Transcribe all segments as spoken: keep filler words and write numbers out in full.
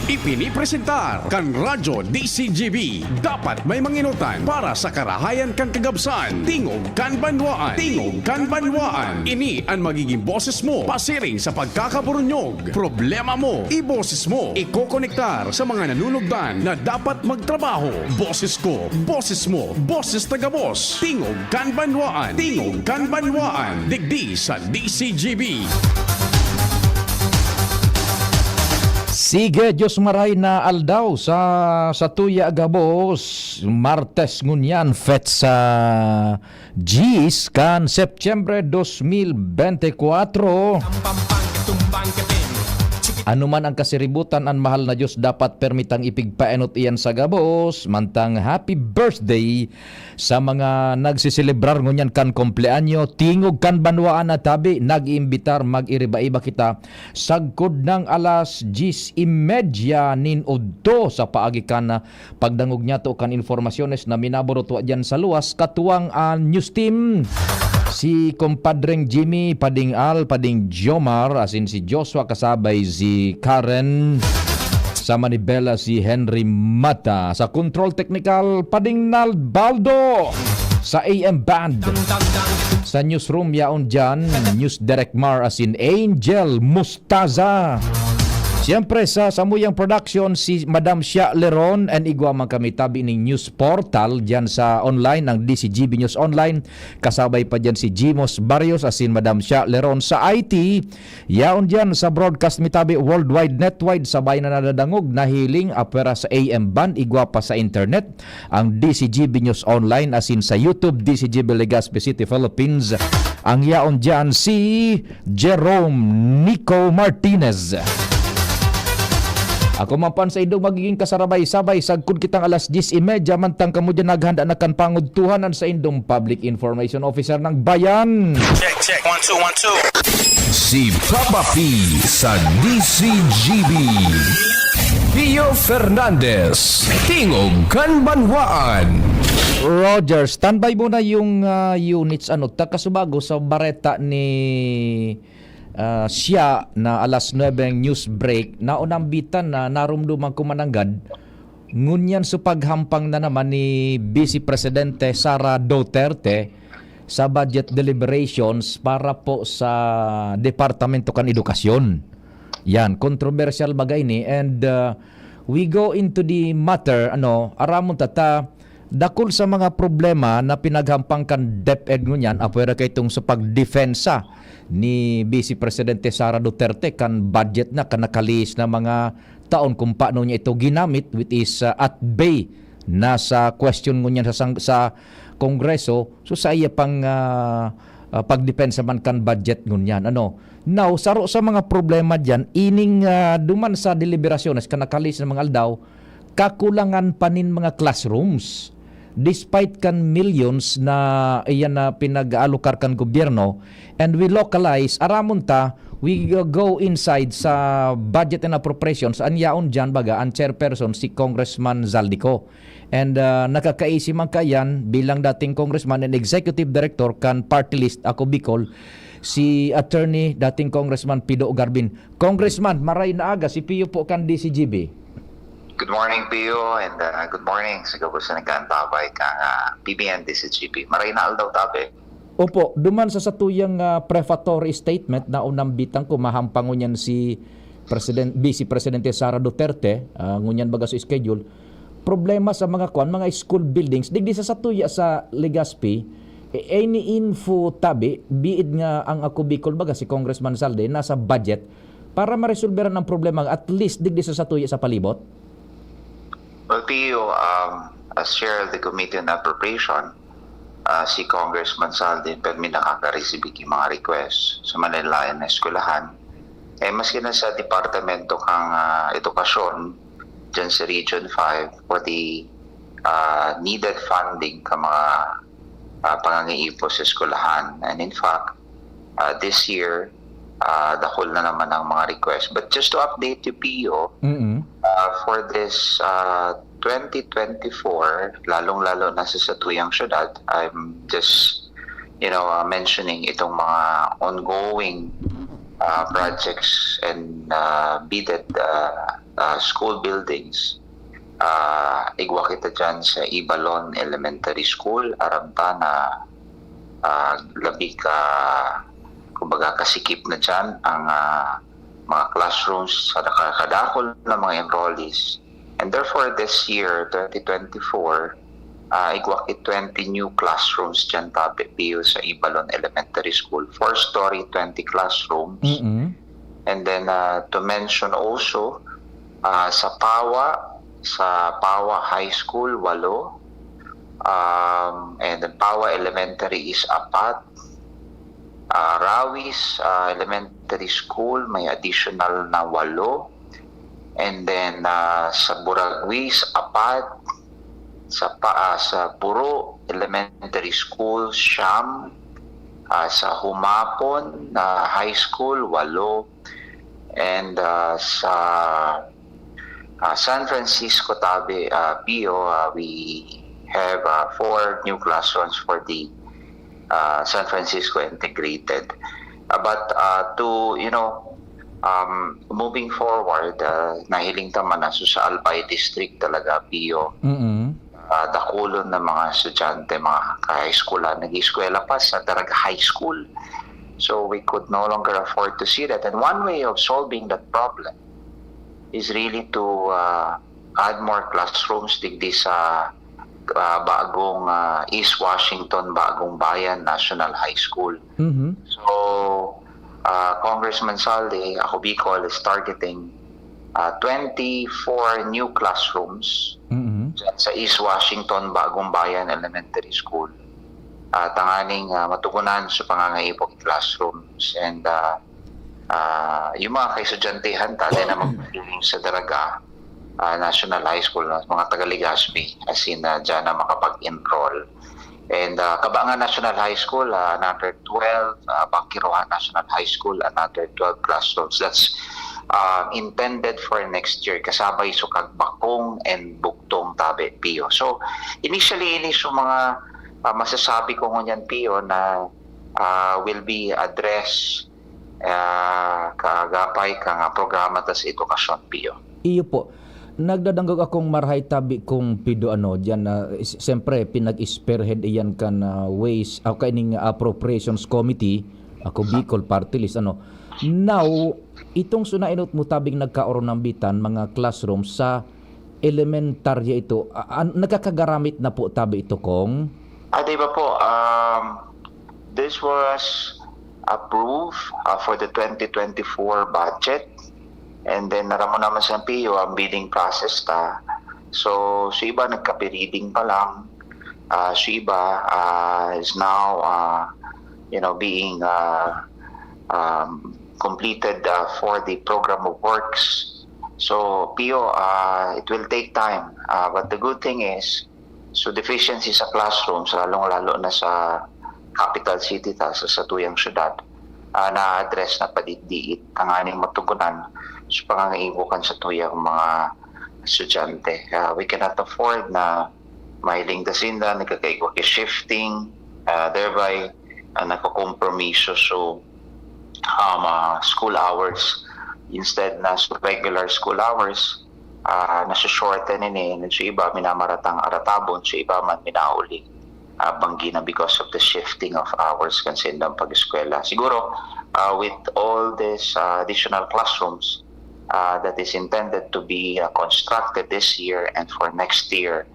Ipinipresentar kan Radyo D C G B. Dapat may manginutan para sa karahayan kan kagabsan. Tingog kan banwaan. Tingog kan banwaan. Ini an magiging boses mo pasiring sa pagkakaburunyog. Problema mo, iboses mo. Ikokonektar sa mga nanunugdan na dapat magtrabaho. Boses ko, boses mo, boses taga-boss. Tingog kan banwaan. Tingog kan banwaan. Digdi sa D C G B. Sige, Diyos maray na aldaw sa, sa tuya gabos, Martes ngunyan, petsa diyes kan Setyembre dos mil bente kwatro. Ano man ang kasiributan, an mahal na Diyos dapat permitang ipigpaenot iyan sa gabos. Mantang happy birthday sa mga nagseselebrar ngunyan kan kumpleanyo. Tingog kan banwaan na tabi, nag-iimbitar, mag-iriba-iba kita sagkod ng alas diyes y media nin udto sa paagi kan pagdangog niyato kan informasyones na minaburutwa diyan sa luwas, katuwang an news team, si Compadreng Jimmy, Pading Al, Pading Jomar, asin si Joshua, kasabay si Karen, sa manibela si Henry Mata. Sa control technical, Pading Nalbaldo. Sa A M band, sa newsroom, yaon dyan, News Direct Mar, asin Angel Mus Taza. Siyempre, sa samuyang production, si Madam Shia Leron, and igwa man kami tabi ning news portal diyan sa online, ang D C G B News Online. Kasabay pa diyan si Jimos Barrios asin Madam Shia Leron. Sa I T, yaon diyan sa broadcast mi tabi worldwide, netwide, sabay na nadadangog, nahiling, apwera sa A M band, igwa pa sa internet, ang D C G B News Online asin sa YouTube, D C G B Legazpi City, Philippines. Ang yaon diyan si Jerome Nico Martinez. Ako man pan sa indong magiging kasarabay-sabay, sagkod kitang alas diyes y media, mantang kamo diyan naghanda na kan pangudtuhan, an sa indong public information officer ng bayan. Check, check. One, two, one, two. Si Papa P sa D C G B. Pio Fernandez, Tingog kan Banwaan. Roger, standby muna yung, ah, units, ano, ta kasubago sa bareta ni, ah, siya na alas nuebe ang news break, naunambitan na, narumduman ko mananggad, ngunyan sa paghampang na naman ni Vice Presidente Sara Duterte sa budget deliberations para po sa Departamento kan Edukasyon. Yan, controversial baga ini, and, ah, we go into the matter, ano, aramon ta ta, dakul sa mga problema na pinaghampang kan DepEd ngunyan, apwera kaitong sa pagdepensa ni Vice Presidente Sara Duterte kan budget na, kan nakalihis na mga taon, kung paano niya ito ginamit, which is, ah, at bay na sa question ngunyan sa sang-, sa Kongreso, so sa iya pang, ah, ah, pagdepensa man kan budget ngunyan. Ano? Now, saro sa mga problema diyan, ining, ah, duman sa deliberasyones kan nakalihis na mga aldaw, kakulangan pa nin mga classrooms. Despite kan millions na iyan na pinag-aalokar kan gobyerno, and we localize, aramon ta, we go inside sa budget and appropriations, an yaon diyan, baga, an chairperson, si Congressman Zaldy Co. And, ah, nakakaisi man kaiyan bilang dating congressman and executive director kan party list Ako Bicol, si attorney, dating Congressman Pido Garbin. Congressman, maray na aga, si Pio po kan D C G B. Good morning, Pio, and, uh, good morning sa gabos na nag-aantabay kan, uh, P B N D C G B. Maray na aldaw, tabi. Opo, duman sa satuyang, ah, prefatory statement na unambitan ko, mahampang ngunyan si President, Vice Presidente Sara Duterte, ah, ngunyan baga sa schedule, problema sa mga kwan, mga school buildings, digdi sa satuya sa Legazpi, eh, any info tabi, biid nga ang Ako Bicol baga si Congressman Zaldy, nasa budget, para maresolberan ang problema, at least digdi sa satuya sa palibot? Well, Pio, um, as chair of the Committee on Appropriation, ah, si Congressman Zaldy, permi nakaka-receive ki mga request sa manlaen-laen na eskwelahan. Eh, maski na sa departamento kan, ah, edukasyon, dyan sa Region five, for the, ah, needed funding kan mga, ah, pangangaipo sa eskwelahan. And in fact, ah, this year, ah, dakul na naman ang mga request. But just to update you, Pio, Mm-mm. ah, for this, ah, twenty twenty-four, lalong-lalo na sa satuyang syudad, I'm just, you know, ah, mentioning itong mga ongoing, ah, projects and, ah, bidded, ah, ah, school buildings, ah, igwa kita diyan sa Ibalon Elementary School. Aram ta na, ah, labi ka, kumbaga, kasikip na diyan ang, ah, mga classrooms sa daka-, kadakol na mga enrollees. And therefore, this year, twenty twenty-four, ah, igwa ki twenty new classrooms diyan tabi, Pio, sa Ibalon Elementary School. Four-story, twenty classrooms. Mm-mm. And then, ah, to mention also, ah, sa Pawa, sa Pawa High School, walo. Um, and then Pawa Elementary is apat. Ah, Rawis, ah, Elementary School, may additional na walo. And then, ah, sa Buraguis, apat. Sa pa-, ah, sa Puro Elementary School, siyam. Ah, sa Humapon, ah, High School, walo. And, ah, sa, ah, San Francisco tabi, ah, Pio, ah, we have, ah, four new classrooms for the, ah, San Francisco Integrated. Ah, but, ah, to, you know, um, moving forward, ah, nahiling ta man na, so, sa Albay District talaga, Pio, Mm-mm. ah, dakulon na mga estudyante, mga ka-high school, ah, nag-eskwela pa sa Daraga High School. So, we could no longer afford to see that. And one way of solving that problem is really to, ah, add more classrooms digdi sa, ah, bagong, ah, East Washington, Bagong Bayan National High School. Mhm. So, ah, Congressman Saldi, Ako Bicol is targeting, ah, twenty-four new classrooms Mhm. dyan sa East Washington, Bagong Bayan Elementary School. Ah, tanganing, ah, matugunan sa pangangaipo ki classrooms. And, ah, ah, yung mga kaestudyantehon ta, dyan na magpiling sa Daraga, ah, National High School, ah, mga taga Legazpi, as in, ah, dyan na makapag-enroll. And, ah, Cabangan National High School, ah, another twelve, ah, Bakirohan National High School, another twelve classrooms. That's, ah, intended for next year, kasabay so Kagbakong and Bugtong tabi, Pio. So, initially, ini so mga, ah, masasabi ko ngunyan, Pio, na, ah, will be addressed, ah, kaagapay kan programa ta sa edukasyon, Pio. Iyo po. Nagdadangog akong marahay tabi kong Pido, ano, diyan na, s-, siyempre, pinag-spearhead iyan kan, ah, Ways, o kaining Appropriations Committee, Ako Bicol Party List, ano. Now, itong sunainot mo tabing nagkaoron ng bitan, mga classroom sa elementarya ito, a-, an-, nakakagaramit na po tabi ito, Kong? Ah, di ba po, um, this was approved, ah, for the twenty twenty-four budget. And then, aram mo naman sa Pio, ang bidding process ta. So, so iba nagka-pre-bidding pa lang. Ah, so iba, ah, is now, ah, you know, being, ah, um, completed, ah, for the program of works. So, Pio, ah, it will take time. Ah, but the good thing is, so deficiency sa classrooms, lalong-lalo na sa capital city ta, sa satuyang syudad, ah, na-address na padikdiit, tanganing matugunan sa pangangaipo kan satuyang mga estudyante. Ah, we cannot afford na mahiling ta sinda nagkakaigwa ki shifting, ah, thereby, ah, nagkokompromiso so, um, ah, school hours instead na sa regular school hours, ah, naso-shorten ini, so iba minamaratang aratabon, so iba man minauli, ah, banggi na because of the shifting of hours kan saindang pag-eskwela. Siguro, ah, with all this, ah, additional classrooms, ah, that is intended to be, ah, constructed this year and for next year,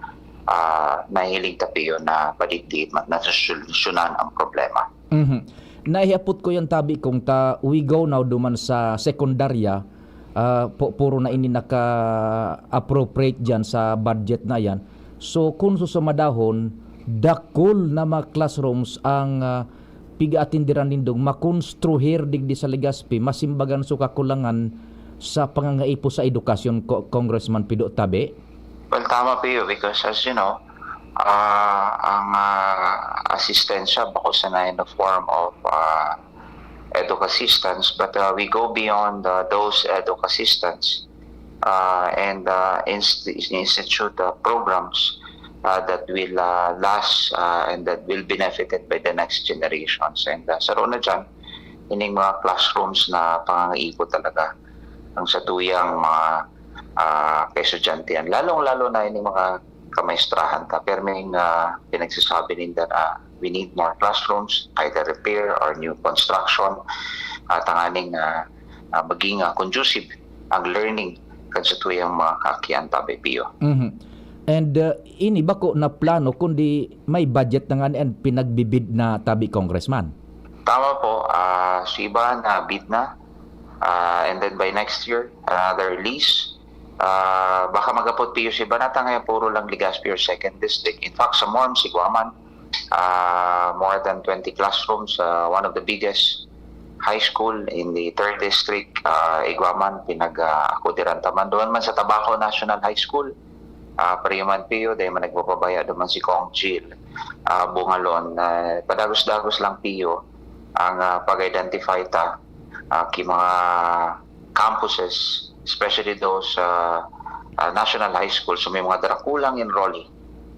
ah, nahihiling ta, Pio, na padikdiit mat-, nasosolusyonan ang problema. Mhm. Naihapot ko yan, tabi, kung ta, we go now duman sa sekundarya, ah, pu-, puro na ini naka-appropriate dyan sa budget na yan. So, kung susumadahon, dakul na mga classrooms ang, ah, piga-atindiran nindong makonstruhir digdi sa Legazpi, masimbagan so kakulangan sa pangangaipo sa edukasyon, Co-, Congressman Pido, tabi? Well, tama, Pio, because as you know, ah, ang, ah, asistensya bako sana in the form of, ah, eduk assistance, but, ah, we go beyond, ah, those eduk assistance, ah, and, ah, inst-, institute, ah, programs, ah, that will, ah, last, ah, and that will benefited by the next generations. And, ah, saro na dyan, ining mga classrooms na pangangaipo talaga ang satuyang mga, ah, kaestudyante yan. Lalong-lalo na ining mga kamaestrahan ta, perming, ah, pinagsasabi ninda na we need more classrooms, either repair or new construction, ah, tanganing, ah, ah, maging, ah, conducive ang learning kan satuyang mga kaakian, tabi, Pio. Mhm. And, uh, ini bako na plano, kundi may budget na ngani and pinagbibid na, tabi, Congressman? Tama po, ah, sa iba na bid na, ah, and then by next year, another lease. Ah, baka magapot, Pio, sa iba na ta ngayon, puro lang Legazpi or second district. In fact, sa MORMS, si Guaman, ah, more than twenty classrooms, ah, one of the biggest high school in the third district, ah, Iguaman, pinag, ah, akudiran ta man. Duman man sa Tabaco National High School, ah, pareho man, Pio, dahil man nagpapabaya duman si Cong Jill, ah, Bungalon. Ah, padagos-dagos lang, Pio, ang, ah, pag-identify ta, ah, ki mga campuses, especially those, ah, ah, national high school. So, may mga darakulang enrollee,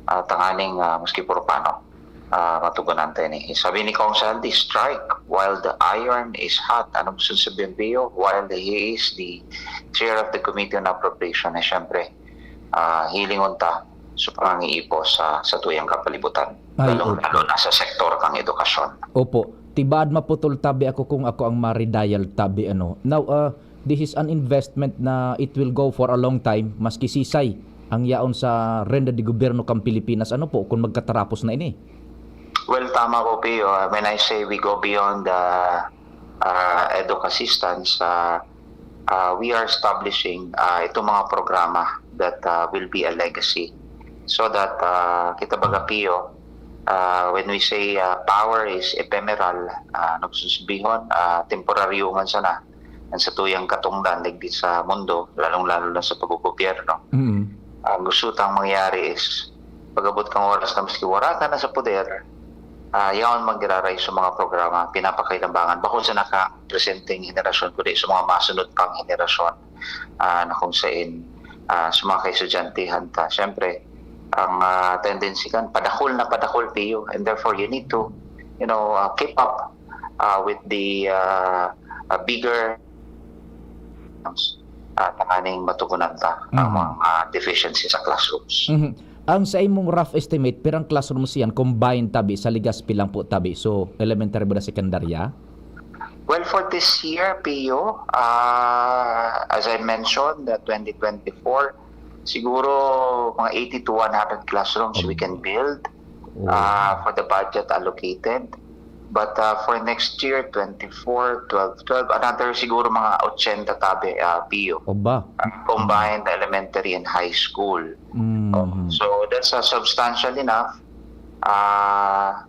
ah, tanganing, ah, maski puro pano, ah, matugunan ta ini. Sabi ni Cong Saldi, "Strike while the iron is hot." Ano gusto sabihin, Pio? While he is the chair of the Committee on Appropriation, eh, syempre, ah, hilingon ta sa pangangiipos sa, sa tuyang kapalibutan. Ay, Lalong-lalo opo. na sa sektor kang edukasyon. Opo. Tibaad maputol tabi ako kung ako ang maridayal tabi, ano. Now, ah, this is an investment na it will go for a long time, maski sisay ang yaon sa renda de gobyerno kan Pilipinas, ano po, kung magkatarapos na ini? Well, tama po, Pio. Ah, when I say we go beyond the, ah, EDUK assistance, ah, ah, we are establishing, ah, itong mga programa that, ah, will be a legacy. So that, ah, kita baga, Pio, ah, when we say, ah, power is ephemeral, ah, ano gusto sabihon? Ah, temporaryo man sana ang satuyang katongdan digdi sa mundo, lalong-lalo na sa paggogobyerno. Mm. Ang gusto tang mangyari is, pag-abot kang oras na maski wara ka na sa poder, ah, yaon mag-iraray sa mga programa, pinapakinabangan, bako sa nakapresenteng henerasyon, kundi sa mga masunod pang henerasyon, ah, na kung sain, ah, sa mga kaestudyantehon ta. Siyempre, ang, ah, tendency kan, padakul na padakul, Pio, and therefore you need to, you know, ah, keep up, ah, with the, ah, ah, bigger, ah, tanganing matugunan ta ang Mhm. mga deficiency sa classrooms. Mhm. Ang sa imong rough estimate, pirang classrooms yan combined tabi sa Legazpi lang po tabi? So, elementary ba na sekundarya? Well, for this year, Pio, ah, as I mentioned, the twenty twenty-four, siguro mga eighty to one hundred classrooms we can build, Oh. ah, for the budget allocated. But, ah, for next year, twenty-four, twelve, twelve, another siguro mga ochenta tabi, ah, Pio. Oba. Ah, combined elementary and high school. Mm. Oh, so that's, ah, substantial enough, ah,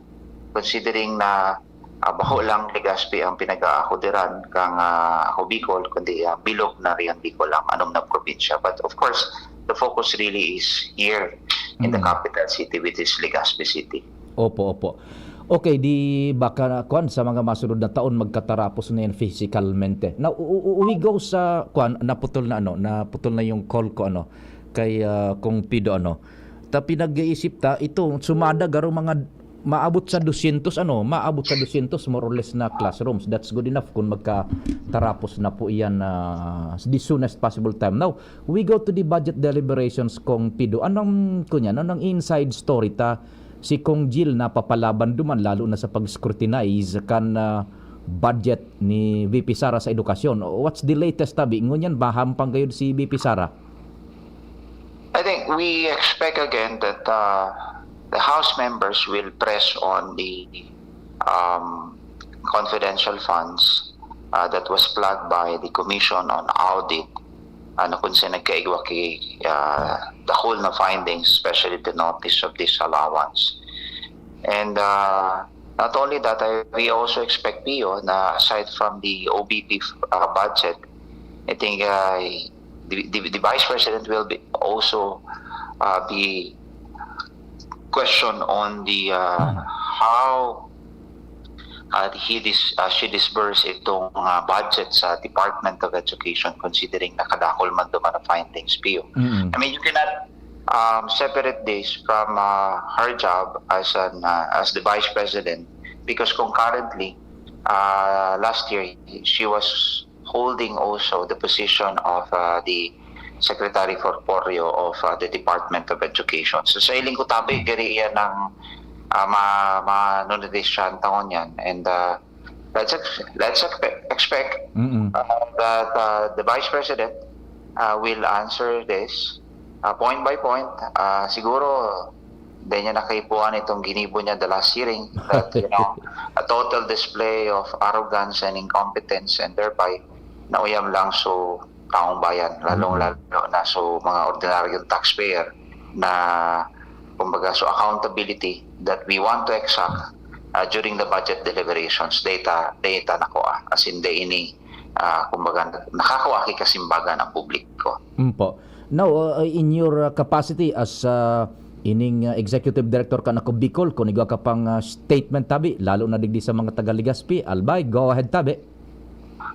considering na, ah, bako lang Legazpi ang pinag-aakudiran kang, ah, ako Bicol, kundi, ah, bilog na rin Bicol ang anom na probinsya. But of course, the focus really is here in the Mm. capital city, which is Legazpi City. Opo, opo. Okay, di baka, kwan, sa mga masunod na taon, magkatarapos na yan physicalmente. Na, u-, u-, u-, we go sa, kwan, naputol na, ano, naputol na yung call ko, ano, kay, ah, Kong Pido, ano. Ta pinag-iisip ta, ito, sumada, garo mga, maabot sa dosyentos, ano, maabot sa dosyentos, more or less, na classrooms. That's good enough kung magkatarapos na po iyan, ah, the soonest possible time. Now, we go to the budget deliberations, Kong Pido. Anong, kunyan, anong inside story ta? Si Kong Jill napapalaban duman, lalo na sa pag-scrutinize kan, ah, budget ni V P Sara sa edukasyon. What's the latest, tabi? Ngunyan ba hampang gayod si V P Sara? I think we expect again that, uh, the House members will press on the, um, confidential funds, uh, that was flagged by the Commission on Audit, uh, na kung saan nagkaigwa ki, uh, the whole na findings, especially the notice of disallowance. And, uh, not only that, I, we also expect, Pio, na aside from the O B P, uh, budget, I think, uh, the, the, the Vice President will be also, uh, be questioned on the, uh, Hmm. how, uh, he dis-, uh, she disburse itong, uh, budget sa Department of Education, considering na kadakul man duman ang findings, Pio. Mm. I mean, you cannot, um, separate this from, uh, her job as an, uh, as the Vice President, because concurrently, uh, last year, she was holding also the position of, uh, the, Secretary Corporio of uh, the Department of Education. So sa hiling ko tabi, gari iyan ang uh, ma manunodisyan taon yan. And uh, let's ex- let's expe- expect Mm-mm. uh, that uh, the Vice President uh, will answer this uh, point by point. Uh, siguro, hindi niya nakaipuan itong ginibo niya the last hearing. That, you know, a total display of arrogance and incompetence, and thereby nauyam lang so taong bayan, lalong-lalo na so mga ordinaryong taxpayer na, kumbaga, so accountability that we want to exact uh, during the budget deliberations, data, data na ko, ah, as in, day ini, uh, kumbaga, nakakawa ki kasimbagan ang publiko. Mm po. Now, uh, in your uh, capacity as uh, ining uh, executive director kan Ako Bicol, kung igwa ka pang uh, statement tabi, lalo na digdi sa mga taga Legazpi, Albay, go ahead tabi.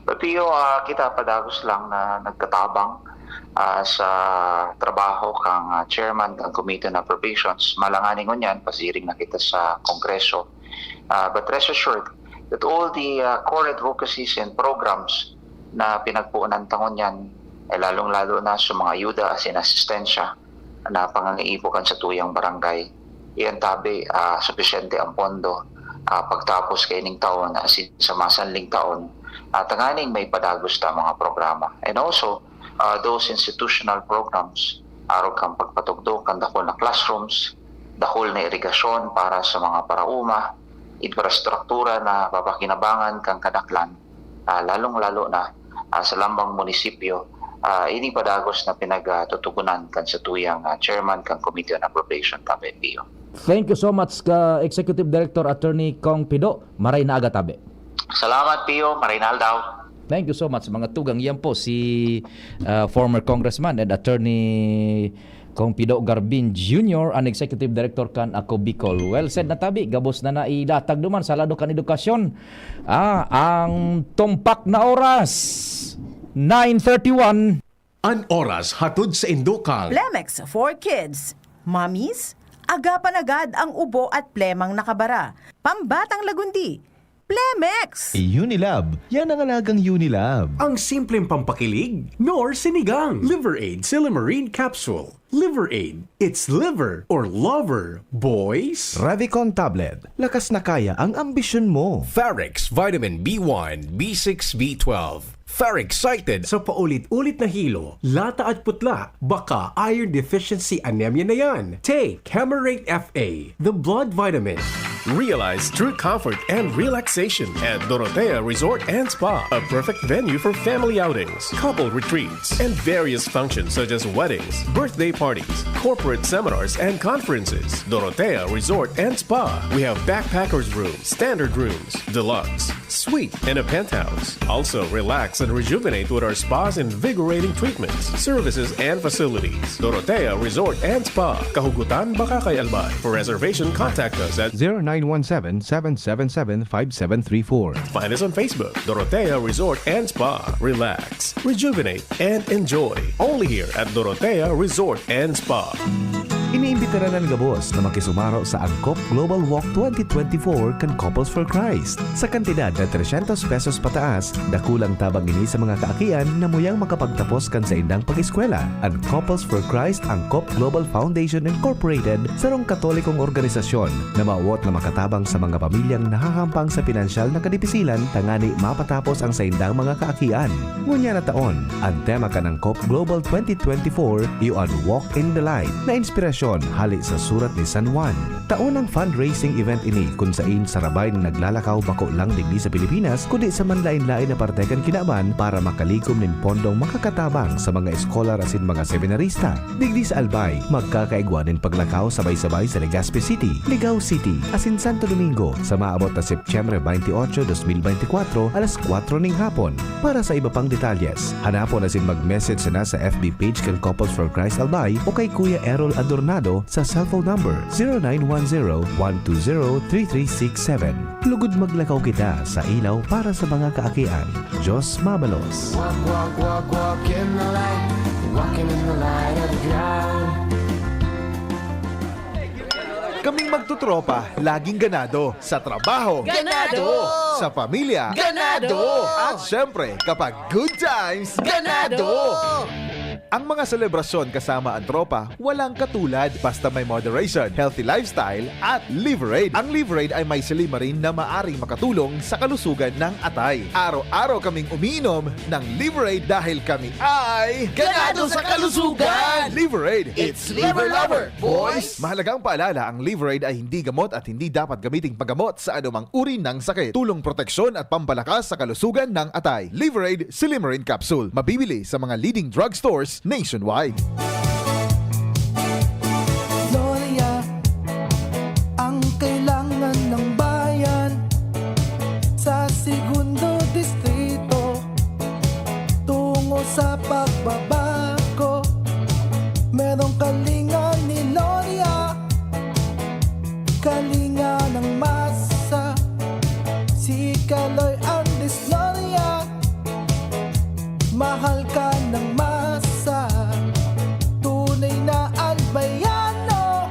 Pio, uh, kita padagos lang na nagtatabang uh, sa trabaho kang uh, chairman ng Committee on Appropriations. Malanganing ngunyan, pasiring na kita sa Kongreso. Uh, but rest assured that all the uh, core advocacies and programs na pinagpuunan ta ngunyan, eh, lalong-lalo na sa mga ayuda asin asistensya na pangangaipo kan sa tuyang barangay, iyan tabi, ah, supisyente ang pondo, ah, pagtapos kaining taon, asin sa masanling taon, ah, tanganing may padagos ta mga programa. And also, ah, those institutional programs, arog kan pagpatugdok kan dakul na classrooms, dakul na irigasyon para sa mga parauma, infrastruktura na papakinabangan kan kadaklan, ah, lalong-lalo na ah, sa lambang munisipyo, ah, ini padagos na pinagtutugunan kan sa tuyang ah, chairman kan Committee on Appropriation, Tabi Pio. Thank you so much ka Executive Director Attorney Kong Pido. Maray na aga tabi. Salamat, Pio. Maray na aldaw. Thank you so much, mga tugang. Yan po si uh, former Congressman and Attorney Kong Pido Garbin Junior, an Executive Director kan Ako Bicol. Well said na tabi, gabos na nailatag duman sa lado kan edukasyon. Ah, ang tumpak na oras, nine thirty-one. An oras hatod sa Indokang. Plemex for Kids. Mommies, agapan agad ang ubo at plemang nakabara. Pambatang lagundi. Plemex! Unilab. Yan ang alagang Unilab. Ang simpleng pampakilig, nor sinigang. Liver Aid Silimarine Capsule. Liver Aid. It's liver or lover, boys. Revicon Tablet. Lakas na kaya ang ambisyon mo. Farex Vitamin B one, B six, B twelve. Farex Excited. Sa paulit-ulit na hilo, lata at putla, baka iron deficiency anemia na yan. Take Camerate F A, the blood vitamin. Realize true comfort and relaxation at Dorotea Resort and Spa, a perfect venue for family outings, couple retreats, and various functions such as weddings, birthday parties, corporate seminars, and conferences. Dorotea Resort and Spa. We have backpackers room, standard rooms, deluxe, suite, and a penthouse. Also, relax and rejuvenate with our spa's invigorating treatments, services, and facilities. Dorotea Resort and Spa, Kahugutan, Bacacay, Albay. For reservation, contact us at zero nine one seven, seven seven seven, five seven three four. Find us on Facebook, Dorotea Resort and Spa. Relax, rejuvenate, and enjoy. Only here at Dorotea Resort and Spa. Iniimbitaran an gabos na makisumaro sa Angkop Global Walk twenty twenty-four kan Couples for Christ. Sa kantidad na trescientos pesos pataas, dakulang tabang ini sa mga kaakian na muyang makapagtapos kan saindang pag-eskwela. An Couples for Christ Angkop Global Foundation Incorporated, sarong Katolikong organisasyon na mawot na makatabang sa mga pamilyang nahahampang sa pinansyal na kadipisilan tangani mapatapos ang saindang mga kaakian. Ngunyan na taon, an tema kan Angkop Global twenty twenty-four iyo an Walk in the Light na inspirasyon hali sa surat ni San Juan. Taon ang fundraising event ini kun sain sarabay na naglalakaw bako lang digdi sa Pilipinas kundi sa manlain-lain na parte kan kinaban para makalikom nin pondong makakatabang sa mga eskolar asin mga seminarista. Digdi sa Albay, magkakaigwa nin paglakaw sabay-sabay sa Legazpi City, Ligao City, asin Santo Domingo sa maabot na Setyembre twenty-eight, twenty twenty-four, alas kwatro ning hapon. Para sa iba pang detalyes, hanapon asin mag-message sana sa F B page kan Couples for Christ Albay o kay Kuya Errol Adornado sa cellphone number zero nine one zero, one two zero, three three six seven. Lugod maglakaw kita sa ilaw para sa mga kaakian. Diyos mabalos. Walk, walk, walk, walk in the light. Walking in the light of the ground. Kaming magtotropa, laging ganado. Sa trabaho. Ganado! Sa pamilya. Ganado! At syempre, kapag good times. Ganado! Ang mga selebrasyon kasama ang tropa, walang katulad. Basta may moderation, healthy lifestyle, at Liverade. Ang Liverade ay may silymarin na maaring makatulong sa kalusugan ng atay. Araw-araw kaming umiinom ng Liverade dahil kami ay ganado sa kalusugan! Liverade, it's Liver Lover, boys! Mahalagang paalala, ang Liverade ay hindi gamot at hindi dapat gamiting panggamot sa anumang uri ng sakit. Tulong proteksyon at pampalakas sa kalusugan ng atay. Liverade Silymarin Capsule. Mabibili sa mga leading drugstores nationwide. Gloria, ang kailangan ng bayan sa Segundo Distrito. Tungo sa pagbabago, merong kalinga ni Gloria. Kalinga ng masa, si Kaloy Andes Gloria. Mahal ka ng masa, tunay na albayano.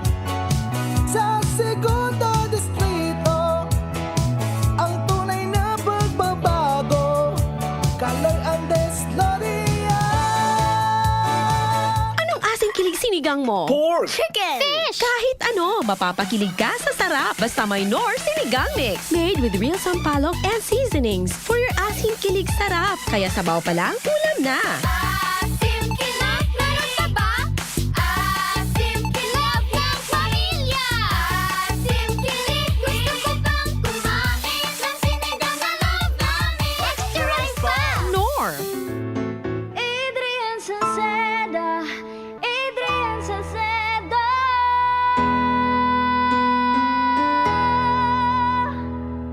Sa Segundo Distrito, ang tunay na pagbabago, Kaloy Andes Gloria. Anong asing kilig sinigang mo? Pork! Chicken! Fish! Kahit ano, mapapakilig ka sa sarap. Basta may Knorr Sinigang Mix. Made with real sampalok and seasonings. For your asim kilig sarap. Kaya sabaw pa lang, ulam na. Asim kilig, meron ka ba? Asim kilig ng pamilya. Asim kilig, gusto ko pang kumain ng sinigang na love namin. Extra rice pa! Knorr! Adrian Salceda, Adrian Salceda.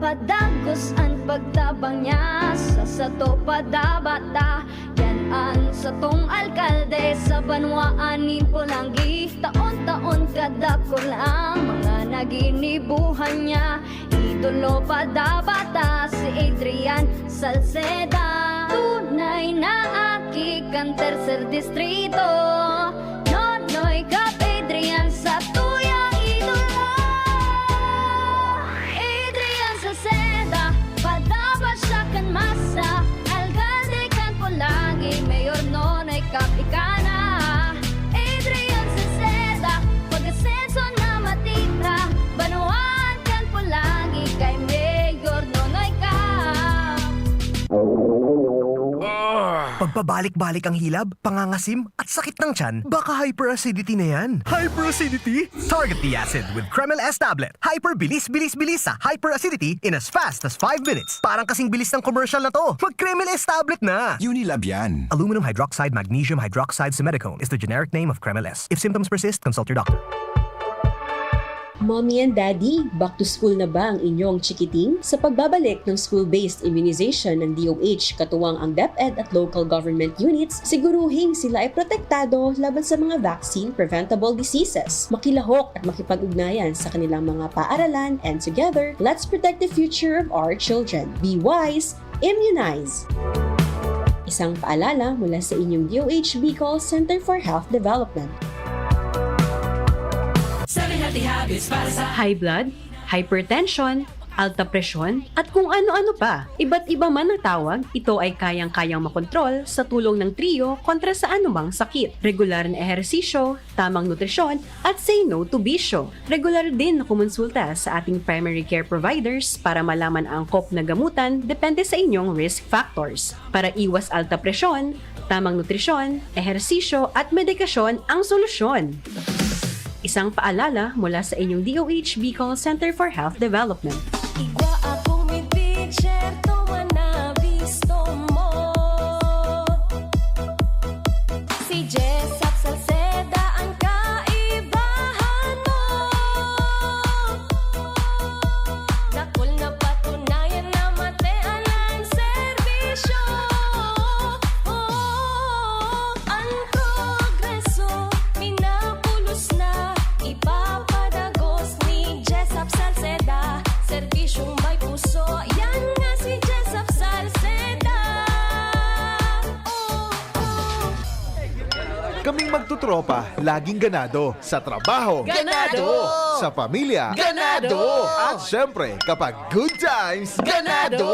Padagos an pagtabang niya sa sato padabata. Yan an satong alkalde sa banwaan nin Polangui. Taon-taon kadakul ang mga naginibuhan niya. Idolo padabata si Adrian Salceda. Tunay na aki kan Tercer Distrito. Nonoy Cap Adrian sa tuyang idolo. Adrian Salceda, padaba siya kan masa. Alkalde kan Polangui, Mayor Nonoy Cap ika na. Adrian Salceda, pag-asenso na matira. Banwaan kan Polangui kay Mayor Nonoy Cap. Pagpabalik-balik ang hilab, pangangasim, at sakit ng tiyan, baka hyperacidity na yan. Hyperacidity? Target the acid with Kremel S tablet. Hyper bilis, bilis, bilis sa hyperacidity in as fast as five minutes. Parang kasing bilis ng commercial na to. Mag Kremel S tablet na! Unilab yan. Aluminum hydroxide, magnesium hydroxide, simethicone is the generic name of Kremel S. If symptoms persist, consult your doctor. Mommy and Daddy, back to school na ba ang inyong chikiting? Sa pagbabalik ng school-based immunization ng D O H, katuwang ang DepEd at local government units, siguruhing sila ay protektado laban sa mga vaccine-preventable diseases. Makilahok at makipag-ugnayan sa kanilang mga paaralan, and together, let's protect the future of our children. Be wise, Immunize! Isang paalala mula sa inyong D O H Bicol Center for Health Development. Seven healthy habits para sa high blood, hypertension, alta presyon, at kung ano-ano pa. Iba't iba man ang tawag, ito ay kayang-kayang makontrol sa tulong ng trio kontra sa anumang sakit. Regular na ehersisyo, tamang nutrisyon, at say no to bisyo. Regular din na kumonsulta sa ating primary care providers para malaman ang angkop na gamutan depende sa inyong risk factors. Para iwas alta presyon, tamang nutrisyon, ehersisyo at medikasyon ang solusyon. Isang paalala mula sa inyong D O H Bicol Center for Health Development. Igwa akong mid-pitcher, tuman na bisto mo. Si Jessop Salceda ang kaibahan mo. Dakul na patunayan na matean ang serbisyo. Oh, ang progreso, minabulos na, ipapadagos ni Jessop Salceda. Serbisyong may puso, yan nga si Jessop Salceda. Oh, oh. Kaming magtutropa, laging ganado. Sa trabaho, ganado! Sa pamilya, ganado! At syempre, kapag good times, ganado!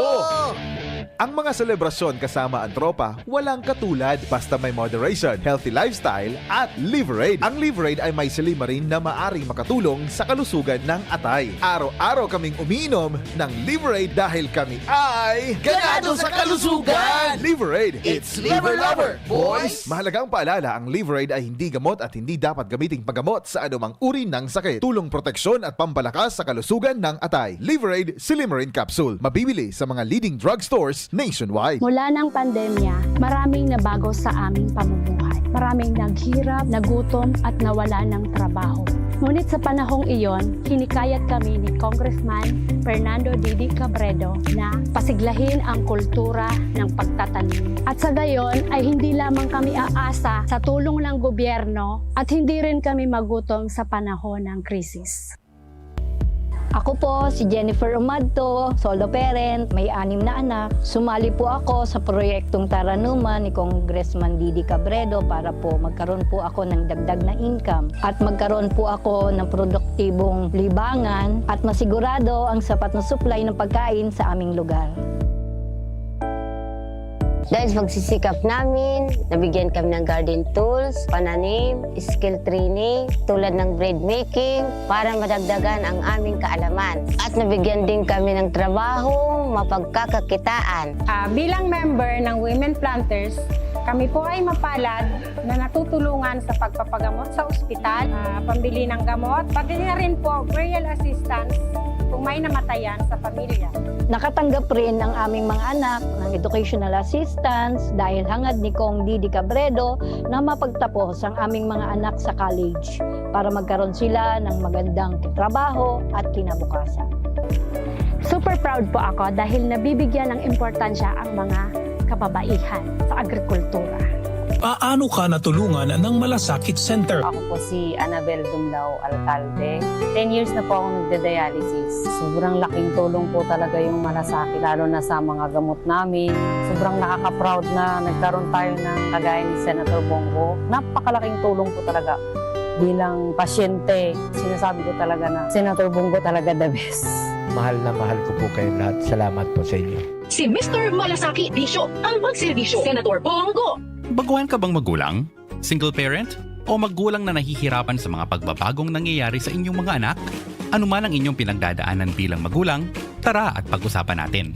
Ang mga selebrasyon kasama ang tropa, walang katulad, basta may moderation, healthy lifestyle, at Liverade. Ang Liverade ay may silymarin na maaring makatulong sa kalusugan ng atay. Araw-araw kaming umiinom ng Liverade dahil kami ay ganado sa kalusugan! Liverade, it's Liver Lover, boys! Mahalagang paalala, ang Liverade ay hindi gamot at hindi dapat gamiting paggamot sa anumang uri ng sakit. Tulong, proteksyon at pampalakas sa kalusugan ng atay. Liverade Silymarin Capsule. Mabibili sa mga leading drugstores nationwide. Mula ng pandemya, maraming nabago sa aming pamumuhay. Maraming naghirap, nagutom at nawala ng trabaho. Ngunit sa panahong iyon, hinikayat kami ni Congressman Fernando Didi Cabredo na pasiglahin ang kultura ng pagtatanim. At sa gayon ay hindi lamang kami aasa sa tulong ng gobyerno at hindi rin kami magutom sa panahon ng krisis. Ako po si Jennifer Umadto, solo parent, may anim na anak. Sumali po ako sa proyektong Taranuman ni Congressman Didi Cabredo para po magkaroon po ako ng dagdag na income at magkaroon po ako ng produktibong libangan at masigurado ang sapat na supply ng pagkain sa aming lugar. Dahil sa pagsisikap namin, nabigyan kami ng garden tools, pananim, skill training, tulad ng bread making, para madagdagan ang aming kaalaman. At nabigyan din kami ng trabaho, mapagkakakitaan. Ah, bilang member ng Women Planters, kami po ay mapalad na natutulungan sa pagpapagamot sa ospital, ah, pambili ng gamot, pati na rin po burial assistance kung may namatayan sa pamilya. Nakatanggap rin ang aming mga anak ng educational assistance dahil hangad ni Cong Didi Cabredo na mapagtapos ang aming mga anak sa college para magkaroon sila ng magandang trabaho at kinabukasan. Super proud po ako dahil nabibigyan ng importansya ang mga kababaihan sa agrikultura. Paano ka natulungan ng Malasakit Center? Ako po si Annabel Dumlao Alcalde. Ten years na po akong nagda-dialysis. Sobrang laking tulong po talaga yung Malasakit, lalo na sa mga gamot namin. Sobrang nakaka-proud na nagkaroon tayo ng kagaya ni Senator Bong Go. Napakalaking tulong po talaga bilang pasyente. Sinasabi ko talaga na Senator Bong Go talaga the best. Mahal na mahal ko po kayo lahat. Salamat po sa inyo. Si Mister Malasaki Bisyo, ang magserbisyo. Senator Bong Go. Baguhan ka bang magulang? Single parent? O magulang na nahihirapan sa mga pagbabagong nangyayari sa inyong mga anak? Ano man ang inyong pinagdadaanan bilang magulang, tara at pag-usapan natin.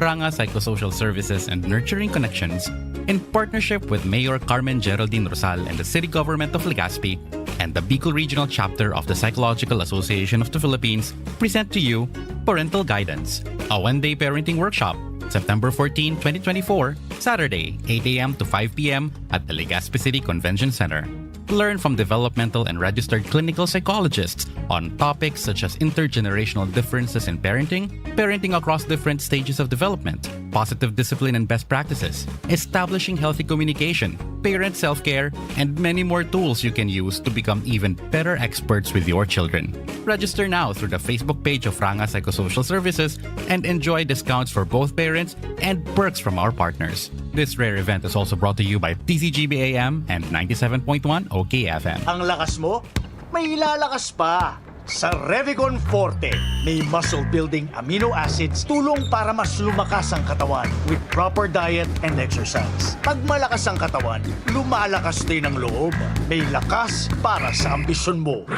Ranga Psychosocial Services and Nurturing Connections, in partnership with Mayor Carmen Geraldine Rosal and the City Government of Legazpi, and the Bicol Regional Chapter of the Psychological Association of the Philippines, present to you Parental Guidance, a one-day parenting workshop, September fourteen, twenty twenty-four, Saturday, eight a m to five p m at the Legazpi City Convention Center. Learn from developmental and registered clinical psychologists on topics such as intergenerational differences in parenting, parenting across different stages of development, positive discipline and best practices, establishing healthy communication, parent self-care, and many more tools you can use to become even better experts with your children. Register now through the Facebook page of Ranga Psychosocial Services and enjoy discounts for both parents and perks from our partners. This rare event is also brought to you by T C G B A M and ninety-seven point one O K F M. Ang lakas mo, may ilalakas pa. Sa Revicon Forte, may muscle building amino acids, tulong para mas lumakas ang katawan with proper diet and exercise. Pag malakas ang katawan, lumalakas din ang loob. May lakas para sa ambisyon mo.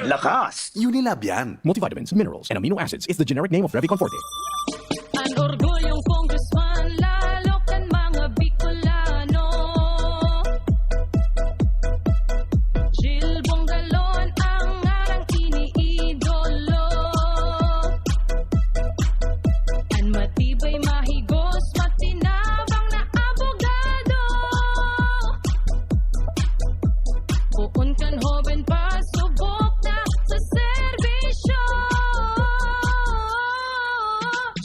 Lakas! Unilab yan. Multivitamins, minerals, and amino acids is the generic name of Revicon Forte. An orgulyong Congressman, lalo kan mga Bicolano. Jill Bongalon ang ngarang iniidolo. An matibay, mahigos, matinabang na abogado. Poon kan hoben pa, subok na sa serbisyo.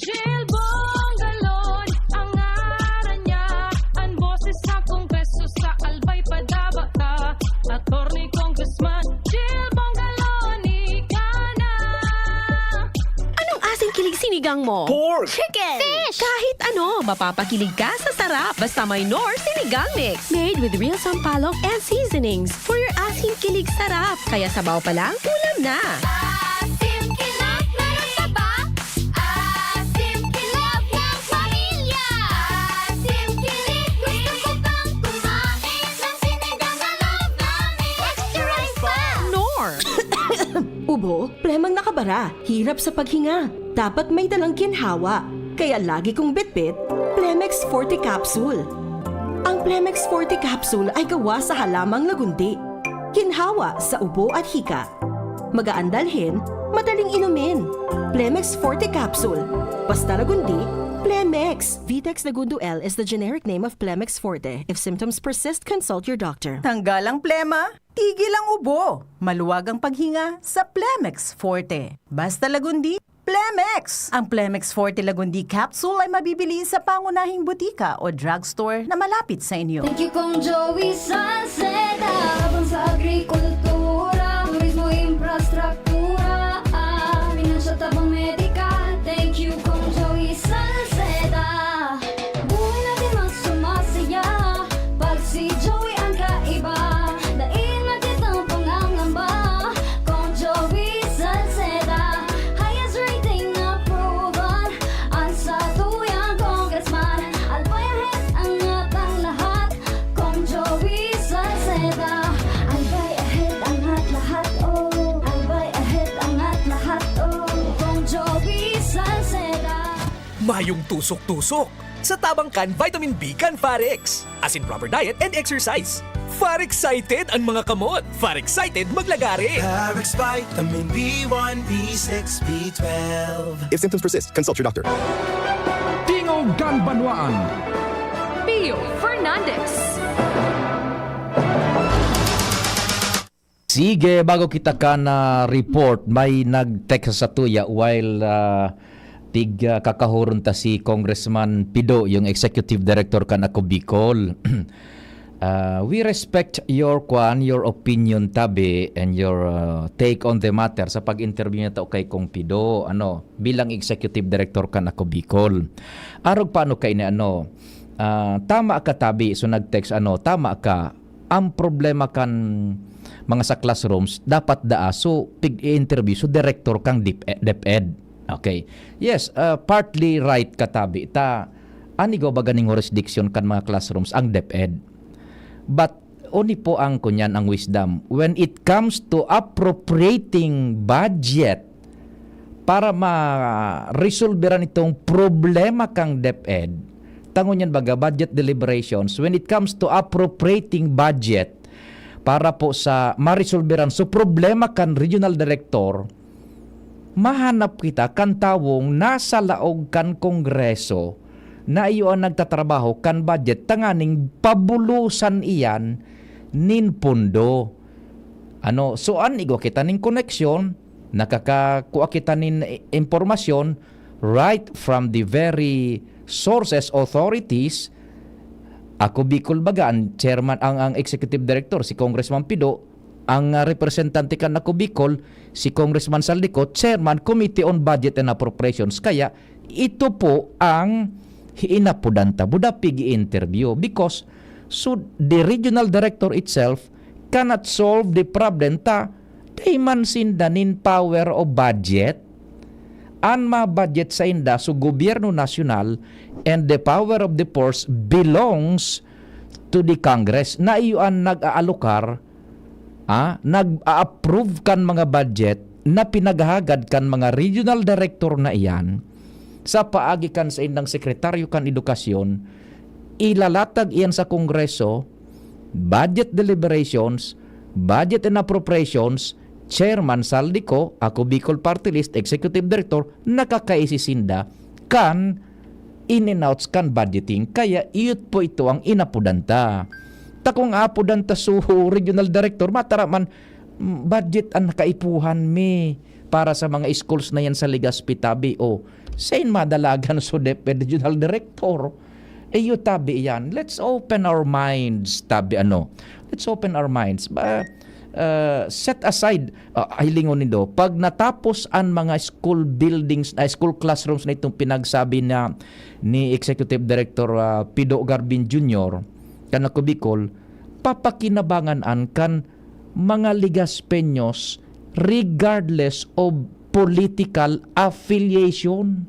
Jill Bongalon ang ngaran niya, an boses sa Kongreso sa Albay Padaba ta. Attorney Congressman Jill Bongalon, ika na. Anong aseng kilig sinigang mo? Pork! Chicken! Fish! Kahit ano, mapapakilig ka sa sarap. Basta may Knorr Sinigang Mix. Made with real sampalok and seasonings. For your asim kilig sarap. Kaya sabaw pa lang, ulam na. Asim kilig, meron ka ba? Asim kilig ng Mami Ako, plemang nakabara, hirap sa paghinga. Dapat may dalang ginhawa. Kaya lagi kong bitbit, Plemex Forte Capsule. Ang Plemex Forte Capsule ay gawa sa halamang lagundi. Ginhawa sa ubo at hika. Magaan dalhin, madaling inumin. Plemex Forte Capsule. Basta lagundi, Plemex. Vitex Lagundo L is the generic name of Plemex Forte. If symptoms persist, consult your doctor. Tanggal ang plema, tigil ang ubo. Maluwag ang paghinga sa Plemex Forte. Basta lagundi, Plemex! Ang Plemex Forte Lagundi Capsule ay mabibili sa pangunahing butika o drugstore na malapit sa inyo. Thank you, Kong Joey Salceda. Tabang sa agrikultura, turismo, infrastruktura, ah, pinansyal, tabang medikal. Thank you, Kong Joey Salceda. Buhay natin mas sumasaya pag si Joey ang kaiba. Dai na kitang pangangamba, Kong Joey Salceda. Highest rating na proven, ang satuyang congressman. Albay ahead ang atang lahat, Kong Joey Salceda. Albay ahead ang at lahat, oh. Albay ahead ang at lahat, oh. Kong Joey Salceda. Mayong tusok-tusok sa tabang kan vitamin B kan Farex. As in proper diet and exercise. Far excited an mga kamot. Far excited maglagare. Parex Vitamin B one, B six, B twelve. If symptoms persist, consult your doctor. Tingog kan Banwaan. Pio Fernandez. Sige, bago kita kan ah, report, may nag-text sa tuya while ah, tig ah, kakahuron ta si Congressman Pido, yung executive director kan Ako Bicol. Ah, we respect your kwan, your opinion, tabi, and your ah, take on the matter sa pag-interview niya tao kay Kong Pido, ano, bilang executive director kan Ako Bicol. Arog paano kay ni ano, ah, tama ka, tabi, so nag-text, ano, tama ka. Ang problema kan mga sa classrooms, dapat daa so pig-i-interview so director kan DepEd. Okay. Yes, ah, partly right ka, tabi, ta an igwa ba ganing jurisdiction kan mga classrooms ang DepEd. But oni po ang kunyan ang wisdom. When it comes to appropriating budget para ma-resolveran itong problema kang DepEd, tangon yan baga, budget deliberations, when it comes to appropriating budget para po sa ma-resolveran so problema kan regional director, mahanap kita kan tawong nasa laog kan Kongreso na iyo an nagtatrabaho kan budget tanganing pabulosan iyan nin pondo. Ano, so an igwa kita nin koneksyon, nakakakua kita nin i- impormasyon right from the very sources, authorities. Ako Bicol baga, ang chairman, ang, ang executive director, si Congressman Pido, ang ah, representante kan Ako Bicol, si Congressman Saldico, chairman, Committee on Budget and Appropriations. Kaya ito po ang inapodan ta, buda pig-i-interview because so the regional director itself cannot solve the problem ta dai man sinda nin power o budget. An ma-budget sainda so gobyerno nasyonal and the power of the purse belongs to the Congress. Na iyo an nag-aalokar, ah, nag-a-approve kan mga budget na pinaghahagad kan mga regional director na iyan sa paagi kan saindang sekretaryo kan edukasyon, ilalatag iyan sa Kongreso, budget deliberations, budget and appropriations, Chairman Saldico, Ako Bicol Party List, Executive Director, nakakaisi sinda kan in and outs kan budgeting. Kaya iyot po ito ang inapodan ta. Ta kung apodan ta so regional director, matara man, mm, budget ang nakaipuhan mi para sa mga schools na yan sa Legazpi, tabi. O, sain madalagan so DepEd regional director? Iyo, tabi yan. Let's open our minds, tabi ano. Let's open our minds. Ba, uh, set aside, uh, hilingon nindo, pag natapos an mga school buildings, ay, school classrooms na itong pinagsabi na ni Executive Director ah, Pido Garbin Junior, kan Ako Bicol, papakinabangan an kan mga Legazpeños regardless of political affiliation.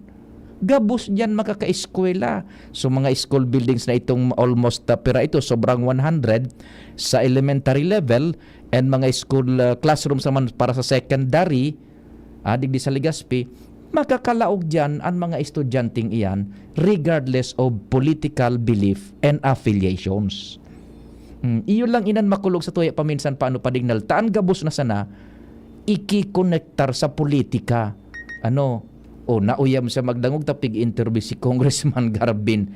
Gabos diyan makakaeskwela. So, mga school buildings na itong almost, ah, pira ito, sobrang one hundred sa elementary level, and mga school ah, classrooms naman para sa secondary, ah, digdi sa Legazpi, makakalaog diyan an mga estudyanteng iyan regardless of political belief and affiliations. Hmm, iyo lang inan makulog sa tuya paminsan paano padignal, ta an gabos na sana ikikonektar sa politika. Ano, o nauyam siya magdangog ta pig-interview si Congressman Garbin.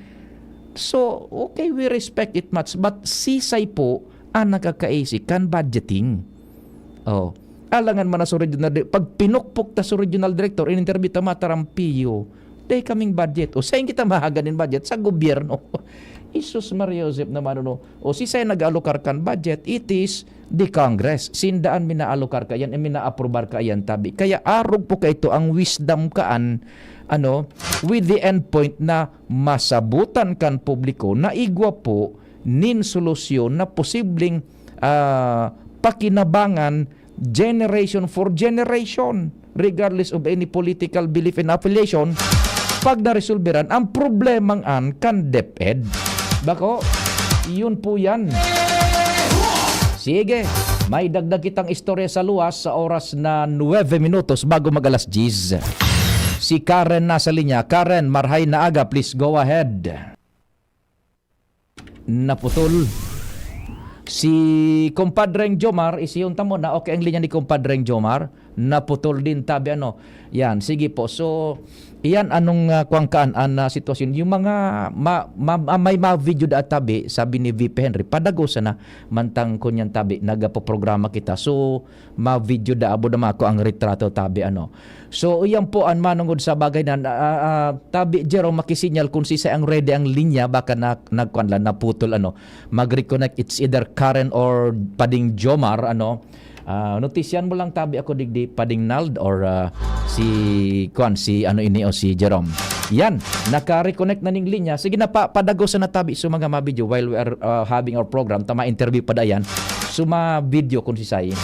So, okay, we respect it much, but sisay po ang nakakaisi kan budgeting? Oh, alangan man na sa regional di-, pag pinukpok ta sa regional director, in-interview ta, matarampiyo. Dai kaming budget. O, sain kita mahagan nin budget? Sa gobyerno. Jesus Maria Joseph naman, ano? O, sisay nag-aalokar kan budget? It is the Congress. Sindaan minaalokar ka yan, eh, minaaprobar ka yan, tabi. Kaya arog po kaito ang wisdom kaan, ano, with the end point na masabutan kan publiko na igwa po nin solusyon na posibleng, ah, pakinabangan generation for generation, regardless of any political belief and affiliation, pag naresolberan ang problemang an kan DepEd. Bako, yun po yan. Sige, may dagdag kitang istorya sa luwas sa oras na nuwebe minutos bago mag-alas diyes. Si Karen nasa linya. Karen, marhay na aga, please go ahead. Naputol. Si Compadreng Jomar, isihon ta mo na okay ang linya ni Compadreng Jomar. Naputol din, tabi, ano. Yan, sige po. So, iyan anong, ah, kuwang kaan an, ah, sitwasyon. Yung mga ma-, ma-, ma-, may mga video da tabi, sabi ni V P Henry, padagosa na mantang kunyan tabi, nagapoprograma kita. So, ma-video da abo da mako ang retrato tabi, ano. So, iyan po an manungod sa bagay na, ah, ah, tabi, Jerome, makisinyal kung sisay ang ready ang linya, baka na, nagkuan lang, naputol, ano. Mag-reconnect, it's either Karen or Pading Jomar, ano. Ah, notisyan mo lang tabi ako digdi, Pading Nald or, ah, si, kuan, si ano ini o si Jerome. Yan, naka-reconnect na ning linya. Sige na, pa, padagosa na tabi sa mga ma-video while we are, ah, having our program. Tama, interview pa da yan. Suma video kung sisay.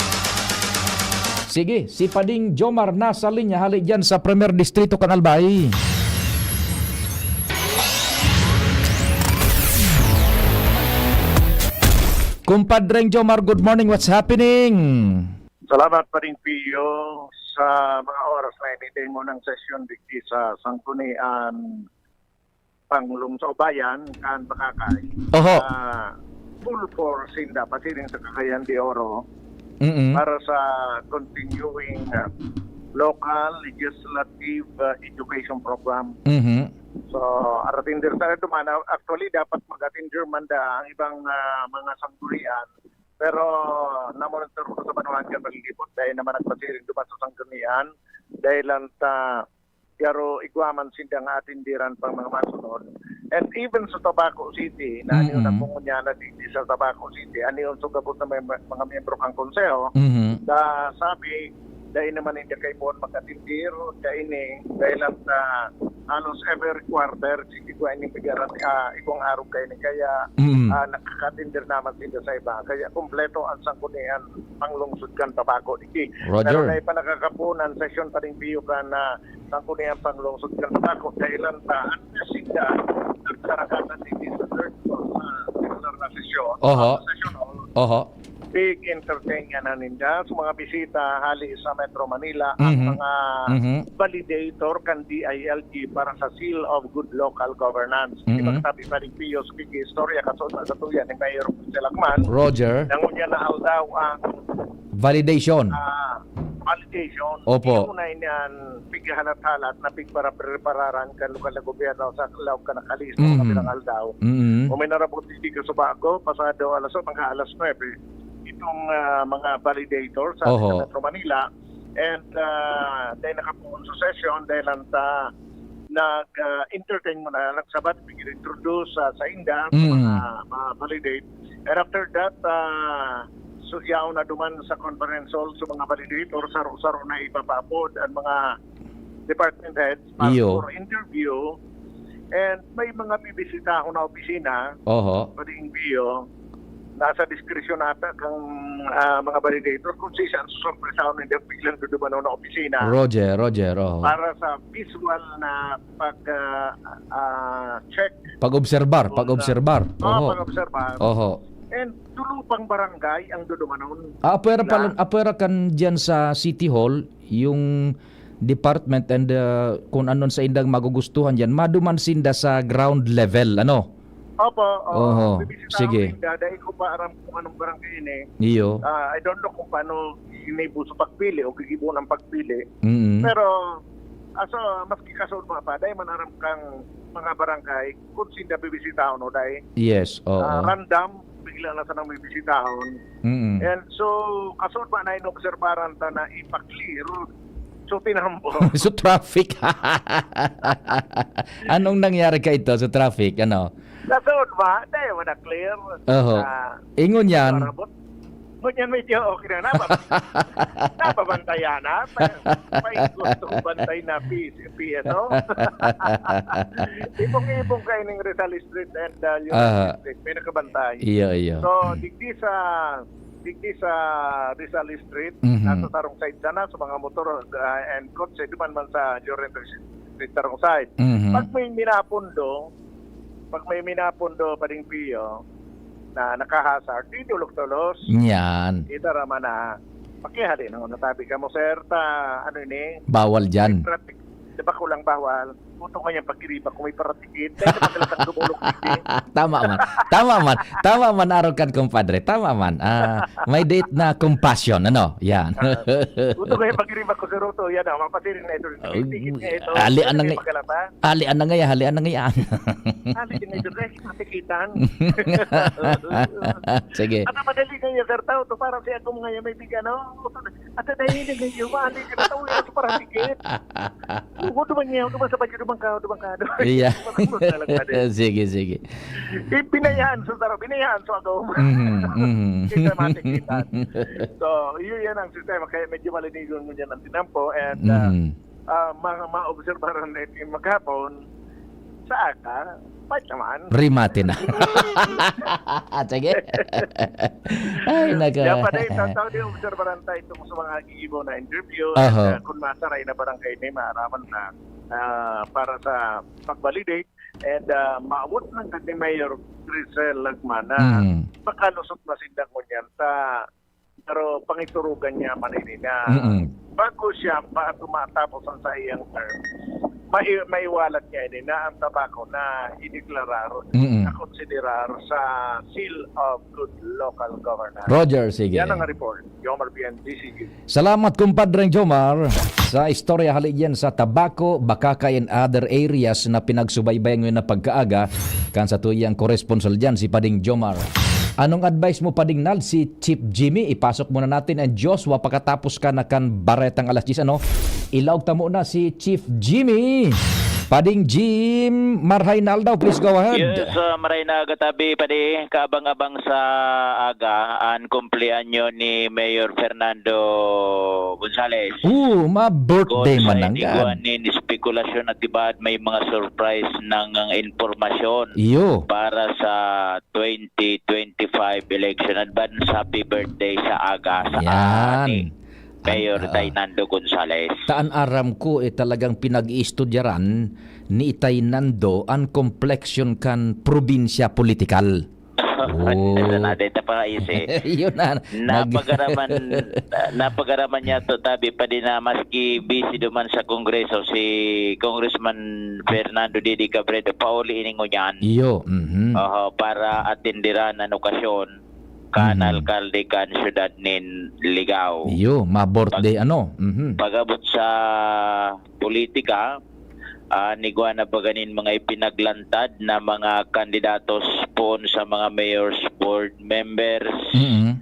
Sige, si Pading Jomar nasa linya, hali dyan sa Premier Distrito kan Albay. Kumpadreng Jomar, good morning. What's happening? Salamat, Pading Pio, sa mga oras na ini. Dai mo nang sesyon digdi sa Sanggunian Panglungsod Bayan kan Bacacay. Oho. Ah, full force sinda pasiring sa Cagayan de Oro Mm-mm. para sa continuing, ah, local legislative, ah, education program. Mhm. So, aratin din sa duman, actually, dapat mag-attend man da ang ibang, ah, mga sanggunian. Pero namonitor ko sa banwaan kan palibot, dai naman nagpasiring duman sa sanggunian. Dahil lang ta, pero igwa man sindang atindiran pang mga masunod. And even sa Tabaco City, na ano Mm-mm. na kung niya na digdi sa Tabaco City, ano yung sugabot na may mga miyembro kang konseho, Mhm. na sabi, dahil naman hindi kayo po mag-atindir, dahil ni, dahil lang sa halos every quarter, sige ko, ini pigaran, ah, igwang araw kayo ni kaya, Mm. ah, nakakatindir naman sila sa iba. Kaya kompleto ang sanggunian, panglungsod kan Tabaco. Iki, Roger. Pero na ipa nakakapunan, sesyon pa rin piyo ka na sanggunian, panglungsod kan Tabaco. Dahil lang sa, ang sila, nagsarakatan ni sa third floor sa regular na sesyon. Oho. Sa session hall. Oho. Big entertain nga na ninda sa mga bisita hali sa Metro Manila ang Mhm. mga Mhm. validator kan D I L G para sa Seal of Good Local Governance. Di ba Mhm. katabi pa rin Pio sa kiki-istorya kaso sa satuyan ni Mayor Jose Lacman? Roger. Nangunya na aldaw ang Validation. ah, validation. Opo. Ito na iniyan, pighahalat-halat na pigparaprepararan kan lokal na gobyerno sa laog ka nakalista Mm. mga bilang aldaw. Mm. O may narabot hindi ka subago, pasado alas, mga alas nuebe. Itong, ah, mga validator sa Oho. sa Metro Manila. And, ah, dahil nakapuon sa session, dahil lang sa nag, ah, entertain mo na, nagsabat, nag-introduce sa, sa inda, sa Mm. mga, mga validate. And after that, ah, so, yaon na duman sa conference hall sa mga validator, saro-saro na ipapaapod ang mga department heads para Iyo. for interview. And may mga bibisitahon na opisina, Oho. pwedeng bio, nasa diskresyon ata kang, ah, mga validator kung si saan susurpresahon na hindi biglang dudumanon na opisina Roger, Roger, oho. para sa visual na pag, ah, ah, check. Pag-obserbar, Kung, pag-obserbar. ah, Oho. pag-obserbar. Oho. And dulo pang barangay ang dudumanon. Ah, apwera pala, na apwera kan diyan sa City Hall, yung department and, ah, kung anon sa indang magugustuhan diyan, maduman sinda sa ground level, ano? Opo, oo. Oho, bibisita sige. Ako ninda, dahil ko pa aram kung anong barangay ini. Iyo. Ah, I don't know kung paano inibuso pagpili o gigibo ng pagpili. Mm. Pero, aso, maski kasulba pa, dahil man aram kang mga barangay, kung sinda bibisitahon o dai. Yes, oo. Ah, random, bigla na sanang may bisitahon. Mm. And so, kasulba na inobserbaran ta na ipa-clear. So, tinambo. So, traffic. Anong nangyari ka ito sa traffic? Ano? Kasulba, dai, wala clear. Oho. Ah, ingon yan. Parabot. Ngunyan medyo okay na. Napa-, napabantayan na. Pa, pa gusto bantay na P S, P S O. Ibong-ibong kayo ng Rizal Street and, uh, yung Aha. Street. May nakabantay. Iyo, iyo. So, digdi sa, digdi sa Rizal Street, Mhm. nasa tarong side sana, sa mga motor, uh, and kotse, duman man sa Llorente Street, tarong side. Mhm. Pag may minapundo, pag may minapundo, Pading Pio, na nakahasar, di tulog-tulos. Yan. Ito raman na, pakihali na nga natabi ka mo, sir, ta, ano ini? Bawal dyan. Traffic, di ba kulang bawal? Puto nga yung pagkiriba kung may paratikit. Dahil sa pagkalatang tumulog, hindi. Tama man. Tama man. Tama man, Arokan, kumpadre. Tama man. Ah, may date na compassion, ano? Yan. Ah, puto nga yung pagkiriba ko, sir, Ruto. Yan, ah, mapasirin na ito. Oh, Tikit nga ito. Ali, Ano anang, yung pagkalata? Ali, anang ngaya, ali, anang ngaya. Ali, din ito, guys. Matikitan. Sige. Ano madali ngayon, sir, tao? To, parang si Agom ngayon may bigyan, no? At sa dahil na ngayon, mali ka na tao, yung para tikit. Huwag naman niya, huwag naman sa bagyo, naman ka, naman ka, naman ka. Iya. Huwag naman ka lang, pare. Sige, sige. Eh, binayaan sa sarap, binayaan sa Agom. Mhm, mhm. Hindi ka matikitan. So, yun yan ang sistema. Kaya medyo malinigon mo dyan ang tinampo. And, uh, Mhm. ah, ma-, maobserbahan natin maghapon, sa aga, fight naman. Remate na. Sige. Ay, nako. Kaya pa rin, sa Saudi, obserbahan tayo itong sa mga gigibo na interview. At, Aha. ah, kung masaray na barangay ni, maaraman na, ah, para sa pag-validate. And, ah, maabot ng kati Mayor Grisel Lagmana, Mm. makalusot na sinda ngunyan sa Pero pangiturugan niya man ini na Mm. bago siya pa tumatapos ang sa iyang term, mai-, maiwalat niya ini na ang tabako na ideklarar, Mm. na konsiderar sa Seal of Good Local Governance. Roger, sige. Yan ang report. Jomar Bien, D C G. Salamat, kumpadreng Jomar, sa istorya hali diyan sa tabako, bakaka and other areas na pinagsubaybayan ngayon na pagkaaga kan sa tuyang koresponsal diyan, si Pading Jomar. Anong advice mo, Pading Nald? Si Chief Jimmy, ipasok muna natin, and Joshua, pakatapos ka na kan baretang alas diyes, ano? Ilaog ta muna si Chief Jimmy. Pading Jim, marahay na aldaw, please go ahead. Yes, uh, marahay na aga tabi, padi. Kaabang-abang sa aga, an kumpleanyo ni Mayor Fernando Gonzales. Oo, ma-birthday Kung man sa ang inigwan gaan. Nin espekulasyon at iba, may mga surprise ng, ng impormasyon Iyo. Para sa twenty twenty-five election. Advance happy birthday sa aga sa Yan. Ani Mayor An-, ah, Tay Nando Gonzales. Taan aram ko, eh, talagang pinag-iistudyaran ni Tay Nando an complexion kan probinsya politikal. Oh. Ito na, dito pa, Isi. Yun na. Nag- Napagaraman, napagaraman niya to, tabi pa din na maski busy duman sa Kongreso, si Congressman Fernando Didi Cabredo, pauli ini ngunyan. Iyo, mhm. Oho, para atenderan an okasyon kan Mhm. alkalde kan siyudad nin Ligao. Iyo, ma-birthday Pag-, ano? Mhm. Pag-abot sa politika, ah, nigwa na baga nin mga ipinaglantad na mga kandidatos poon sa mga mayor's board members. Mhm.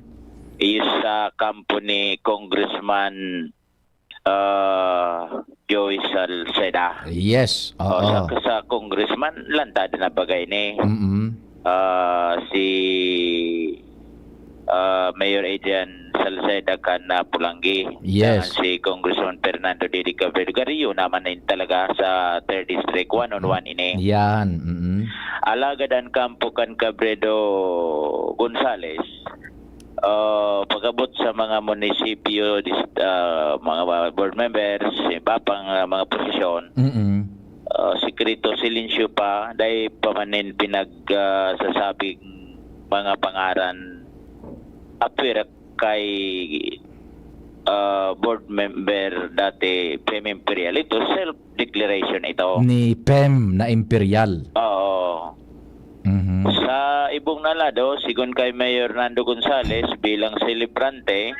Iyo sa kampo ni Congressman ah, Joey Salceda. Yes, O, oo. sa, sa congressman, lantad na bagay ni, Mm. ah, si, ah, Mayor Adrian Salceda kan, ah, Polangui. Yes. Saka si Congressman Fernando Didi Cabredo. Gariyo naman na yun talaga sa third district, one on one ini. Yan, mm. Alagad an kampo kan Cabredo Gonzales, ah, pag-abot sa mga munisipyo, dis-, ah, mga board members, iba pang, ah, mga posisyon, Mm. ah, sikreto, silensyo pa, dai pa man nin pinag, ah, sasabing mga pangaran apwera kay, ah, board member dati, Pem Imperial. Ito, self-declaration ito. Ni Pem na Imperial. Oo. Mhm. Sa ibong na lado, sigon kay Mayor Nando Gonzales, bilang selebrante,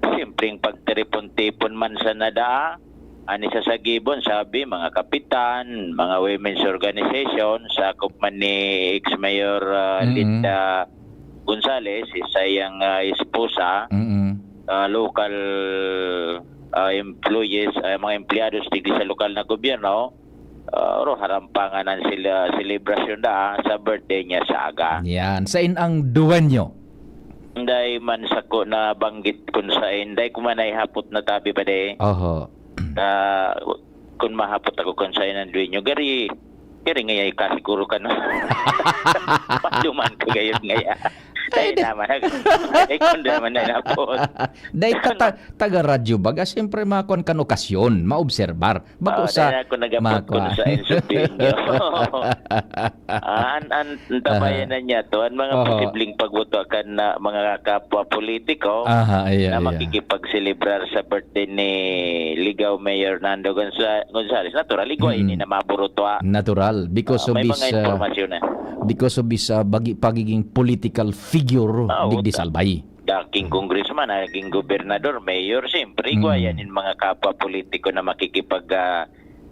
simpleng pagtiripon-tipon man sa nada, ani sa sagibon, sabi, mga kapitan, mga women's organization, sakop man ni ex-mayor, ah, Mm. Linda Gonzales, isa yang, ah, esposa, Mm. ah, local, ah, employees, ah, mga empleyados digdi sa lokal na gobyerno, ah, oro, harampangan ang sila, selebrasyon da sa birthday niya sa aga. Yan. Sain ang duwenyo? Dai man sako nabanggit kun sain, dai ko man naihapot na tabi pa de. Oho. Ah, kun mahapot ako kun sain ang duwenyo, gari, gari ngaya kasiguro ka na. Paduman ko gayon ngaya. Dai Ay, di- naman, dai ko naman na inapot. Dai ka ta-, taga radyo baga, siyempre, makuan kan okasyon, maobserbar. Bako Oo, sa dai na ako nag-apot makwa. Kun sain sa duwenyo. Ah, an, an, an tabayanan niya to, ang mga Oho. posibleng pagbuto kan na mga kapwa politiko Aha, iya, na iya. makikipagselebrar sa birthday ni Ligao Mayor Nando Gonza-, Gonzales. Natural, igwa Mm. ini na maburuto, ah. Natural, because Ah, of may his, mga ah, impormasyon na. because of his, ah, bagi-, pagiging political figure, Ah, digdi uta. sa Albay. Daking Mm. congressman, naging gobernador, mayor, siyempre, igwa Mm. yan yung mga kapwa politiko na makikipag, ah,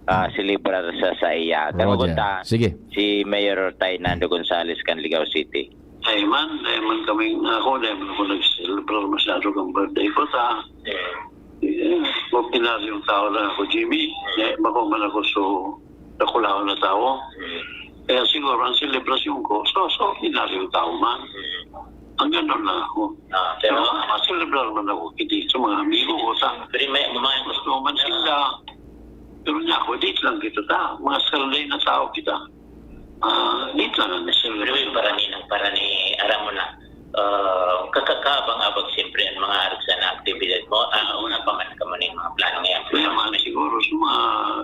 ah, Mm. selebrar sa, sa iya. Tama Roger. ko ta, Sige. si Mayor Tay Nando Gonzales kan Ligao City. Dai man, dai man kaming, ako, dai man ako nagselebrar masyado kan birthday ko ta. Eh, ordinaryong tao lang ako, Jimmy. Eh, bako man ako so dakulaon na tao. Kaya siguro ang selebrasyon ko, so, so ordinaryong tao man. Ang ganon lang ako. Ah, pero Pero maselebrar man ako, hindi sa mga amigo ko, sa Pero may, may gusto man sila. Pero niya ako, dito lang kita ta. Mga skalday na tao kita. Ah, dito lang ang Pero yung selebrasyon. para ni, ng para ni, aram mo na, ah, kakakabang-abag siyempre ang mga aragsa na aktibidad mo. Ah, una pa man ka man yung mga plano ngayon. Kaya man, siguro sa mga,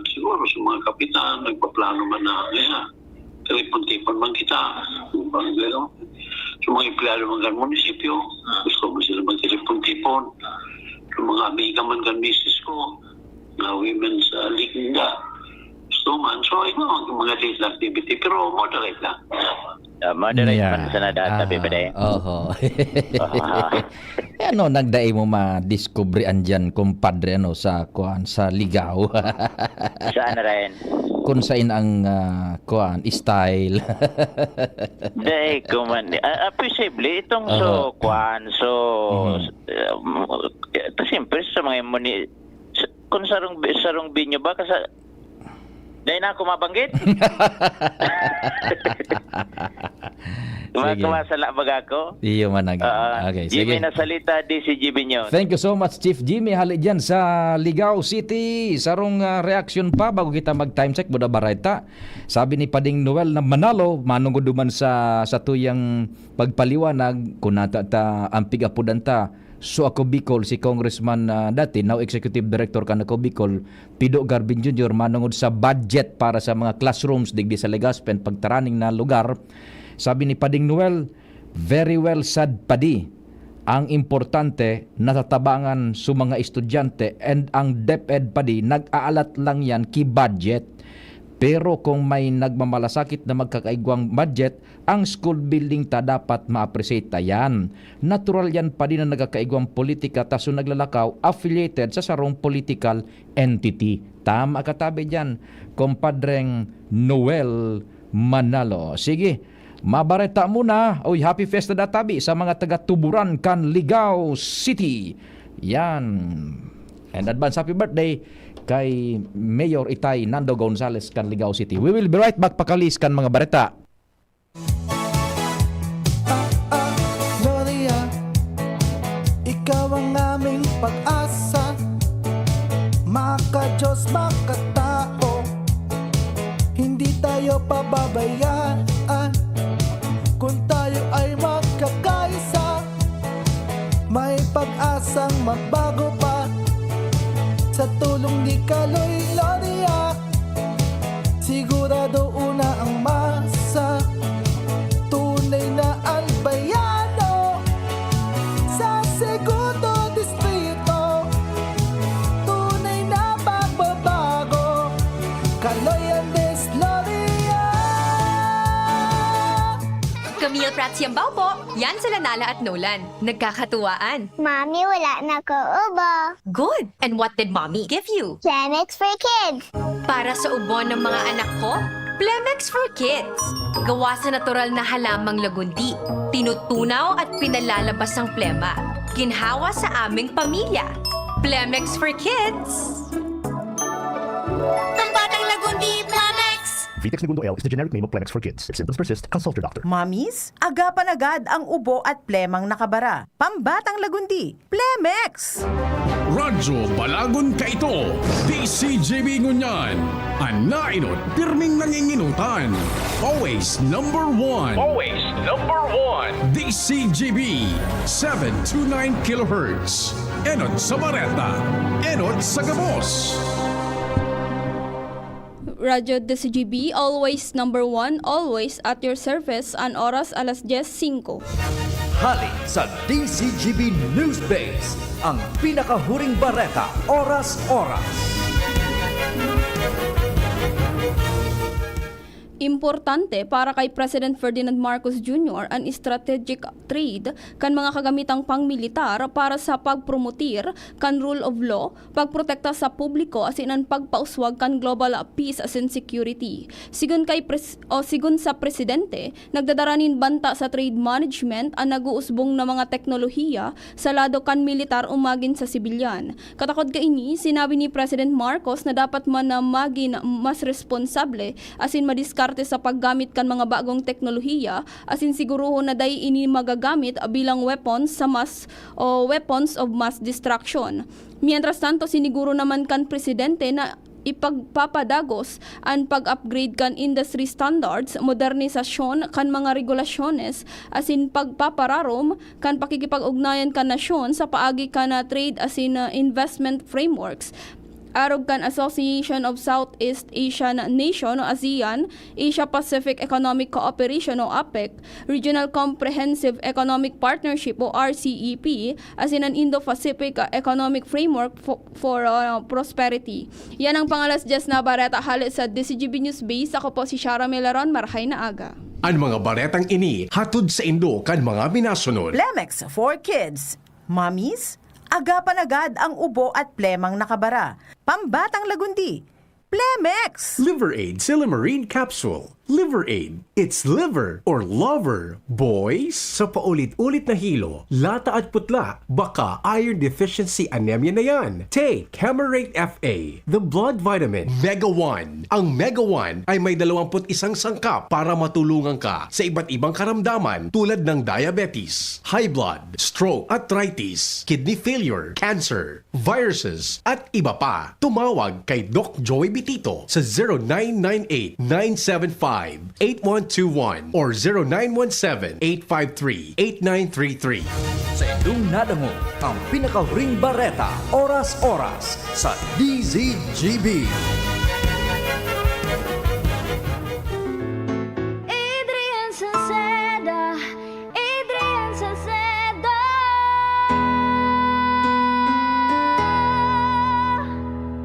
siguro sa mga kapitan, nagpaplano man na, kaya, tipon-tipon man kita. Kung bang gano'n, sa mga empleyado man kan munisipyo, Ah. gusto mo sila magtipon-tipon. Sa mga amiga man kan misis ko, na women's, ah, league nila. Gusto man. So, iba ang mga daily activity, pero moderate lang. Ah, moderate Yeah. man sa nadata, Ah, bibili. oho. Ah. Eh, ano, nagdai mo madiskubre andyan, kumpadre, ano, sa, kuwan, sa Ligao? Saan rin? Kung sain ang, ah, kuwan, style? Dai ko man. Ah, ah, posible. Itong so, Oho. kuwan, so, Mhm. um, ito, siyempre, sa mga muni-, sa, kung sarong, sarong binyo ba, kasa-, dai na ako mabanggit? Sige. Kumasala baga ako? Iyo man ang Oo. Okay, Jimmy sige. Nasalita, D C G B News. Thank you so much, Chief Jimmy. Hali dyan sa Ligao City. Sarong, ah, reaksyon pa bago kita mag-time check, Buda Bareta. Sabi ni Pading Noel na Manalo, manungod duman sa, sa tuyang pagpaliwanag, kung nata ta, ang pigapudan ta, So Ako Bicol, si Congressman, ah, dati, now Executive Director kan Ako Bicol, Pido Garbin Junior, manungod sa budget para sa mga classrooms digdi sa Legazpi and pagtaraning na lugar. Sabi ni Pading Noel, "Very well said, Padi. Ang importante, natatabangan sa mga estudyante, and ang DepEd, Padi, nag-aalat lang yan ki budget. Pero kung may nagmamalasakit na magkakaigwang budget, ang school building ta dapat ma-appreciate ta yan. Natural yan, Padi, na nagkakaigwang politika ta so naglalakaw affiliated sa sarong political entity." Tama ka tabi dyan, Kumpadreng Noel Manalo. Sige, mabareta muna. Uy, happy fiesta da tabi sa mga taga Tuburan kan Ligao City. Yan. And advance happy birthday kay Mayor Itay Nando Gonzales kan Ligao City. We will be right back, pakalis kan mga bareta. Ah, ah, Gloria, ikaw ang aming pag-asa. Maka-Diyos, makatao, hindi tayo pababayaan. Kung tayo ay magkakaisa, may pag-asang magbago pa. Sa tulong ni Kaloy Gloria, sigurado una ang masa. Tunay na Albay Siyambaw po! Yan sila Nala at Nolan. Nagkakatuwaan. Mami, wala na ko ubo. Good! And what did Mommy give you? Plemex for kids. Para sa ubo ng mga anak ko, Plemex for Kids. Gawa sa natural na halamang lagundi. Tinutunaw at pinalalabas ang plema. Ginhawa sa aming pamilya. Plemex for Kids. Ang batang lagundi, Plemex! Vitex Negundo L is the generic name of Plemex for kids. If symptoms persist, consult your doctor. Mamis, agapan agad ang ubo at plemang nakabara. Pambatang lagundi, Plemex! Radyo Balagon Kaito, D C G B Ngunyan, an nainot pirming nanginginutan. Always number one. Always number one. D C G B, seven two nine kilohertz. Enot sa Bareta. Enot sa Gabos. Radyo D C G B, always number one, always at your service, an oras alas dyes singko. Hali sa D C G B News Base, ang pinakahuring bareta, oras-oras. Importante para kay President Ferdinand Marcos Junior an strategic trade kan mga kagamitang pangmilitar para sa pagpromotir kan rule of law, pagprotekta sa publiko asin an pagpauswag kan global peace asin security. Sigon kay pres- o sigon sa presidente, nagdadara nin banta sa trade management an nag-uusbong na mga teknolohiya sa lado kan militar o magin sa sibilyan. Katakod kaini, sinabi ni President Marcos na dapat man na magin mas responsable asin madiskarte sa paggamit kan mga bagong teknolohiya asin siguruhon na dai ini magagamit bilang weapons sa mass o weapons of mass destruction. Mientras tanto, siniguro naman kan presidente na ipagpapadagos an pag-upgrade kan industry standards, modernisasyon kan mga regulasyones, asin pagpapararom kan pakikipag-ugnayan kan nasyon sa paagi kan trade asin investment frameworks. Arog kan Association of Southeast Asian Nation o ASEAN, Asia Pacific Economic Cooperation o APEC, Regional Comprehensive Economic Partnership o R C E P, asin an Indo-Pacific Economic Framework fo- for uh, Prosperity. Yan ang pangalas dyes na bareta hale sa D C G B News Base. Ako po si Shara Melaron. Marhay na aga. An mga baretang ini hatod sa indo kan mga minasunod. Plemex for Kids. Mamis, agapan agad ang ubo at plemang nakabara. Pambatang lagundi, Plemex! Liver Aid Silymarin Capsule. Liver Aid. It's liver or lover, boys. Sa paulit-ulit na hilo, lata at putla, baka iron deficiency anemia na yan. Take Camerate F A, the blood vitamin. Mega One. Ang Mega One ay may dalawampu't isang sangkap para matulungan ka sa iba't ibang karamdaman tulad ng diabetes, high blood, stroke, arthritis, kidney failure, cancer, viruses, at iba pa. Tumawag kay Doc Joey Bitito sa zero nine nine eight, nine seven five, eight one two one or zero nine one seven, eight five three, eight nine three three. Sa indong nadangog, ang pinakahuring bareta, oras-oras, sa D Z G B. Adrian Salceda, Adrian Salceda.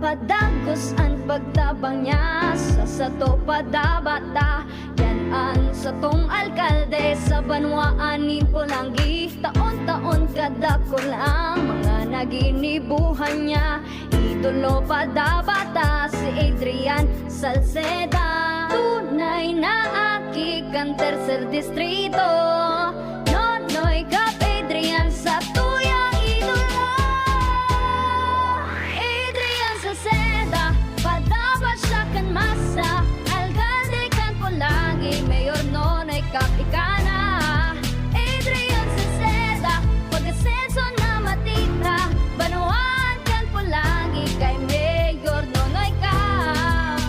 Padagos an pagtabang niya sa sato padabata. Yan an satong alkalde sa banwaan nin Polangui. Taon-taon kadakul ang mga naginibuhan niya. Idolo padabata si Adrian Salceda. Tunay na aki kan tercer distrito. Nonoy Cap Adrian sa tuyang idolo. Adrian Salceda, padaba siya kan masa. Alkalde kan Polangui, Mayor Nonoy Cap ika na. Adrian Salceda, pag-asenso na matira. Banwaan kan Polangui kay Mayor Nonoy Cap.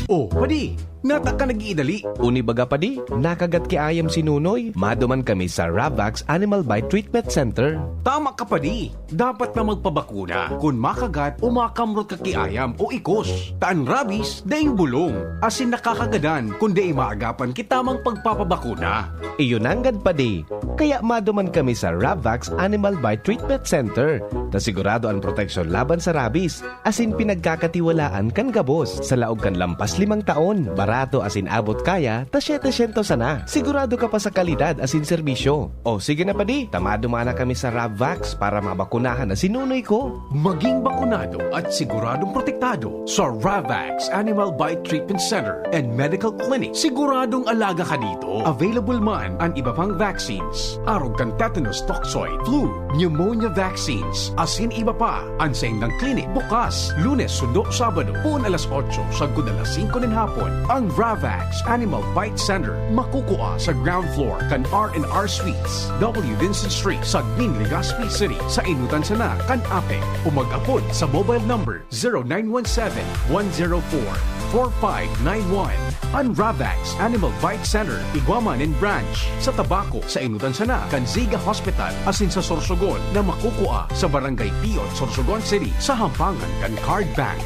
Oh, padi, nata ka nag-iidali. Uni baga padi, nakagat ki ayam si Nunoy, maduman kami sa Ravax Animal Bite Treatment Center. Tama ka padi, dapat na magpabakuna kun makagat o makamrot ka ki ayam o ikos. Ta an rabies, daing bulong, asin nakakagadan kun dai maagapan ki tamang pagpapabakuna. Iyo nanggad padi, kaya maduman kami sa Ravax Animal Bite Treatment Center, ta sigurado an proteksyon laban sa rabies, asin pinagkakatiwalaan kan gabos sa laog kan lampas limang taon. Bara ato asin abot kaya ta setecientos sana. Sigurado ka pa sa kalidad asin serbisyo. O sige na padi, ta maduman na kami sa Ravvax para mabakunahan na si nunoy ko. Maging bakunado at siguradong protektado sa Ravax Animal Bite Treatment Center and Medical Clinic. Siguradong alaga ka dito. Available man ang iba pang vaccines. Arog kan tetanus toxoid, flu, pneumonia vaccines, asin iba pa. Ang saindang clinic bukas, Lunes sundo Sabado, poon alas otso sagkod alas singko nin hapon. Ang Ravax Animal Bite Center makukua sa ground floor kan R and R Suites, W Vincent Street, Sagmin, Legazpi City, sa enotan sana kan APEC, o mag-apod sa mobile number zero nine one seven, one zero four, four five nine one. An Ravax Animal Bite Center, igwa man nin branch sa Tabaco, sa enotan sana kan Ziga Hospital, asin sa Sorsogon na makukua sa Barangay Piot, Sorsogon City, sa hampangan kan Card Bank.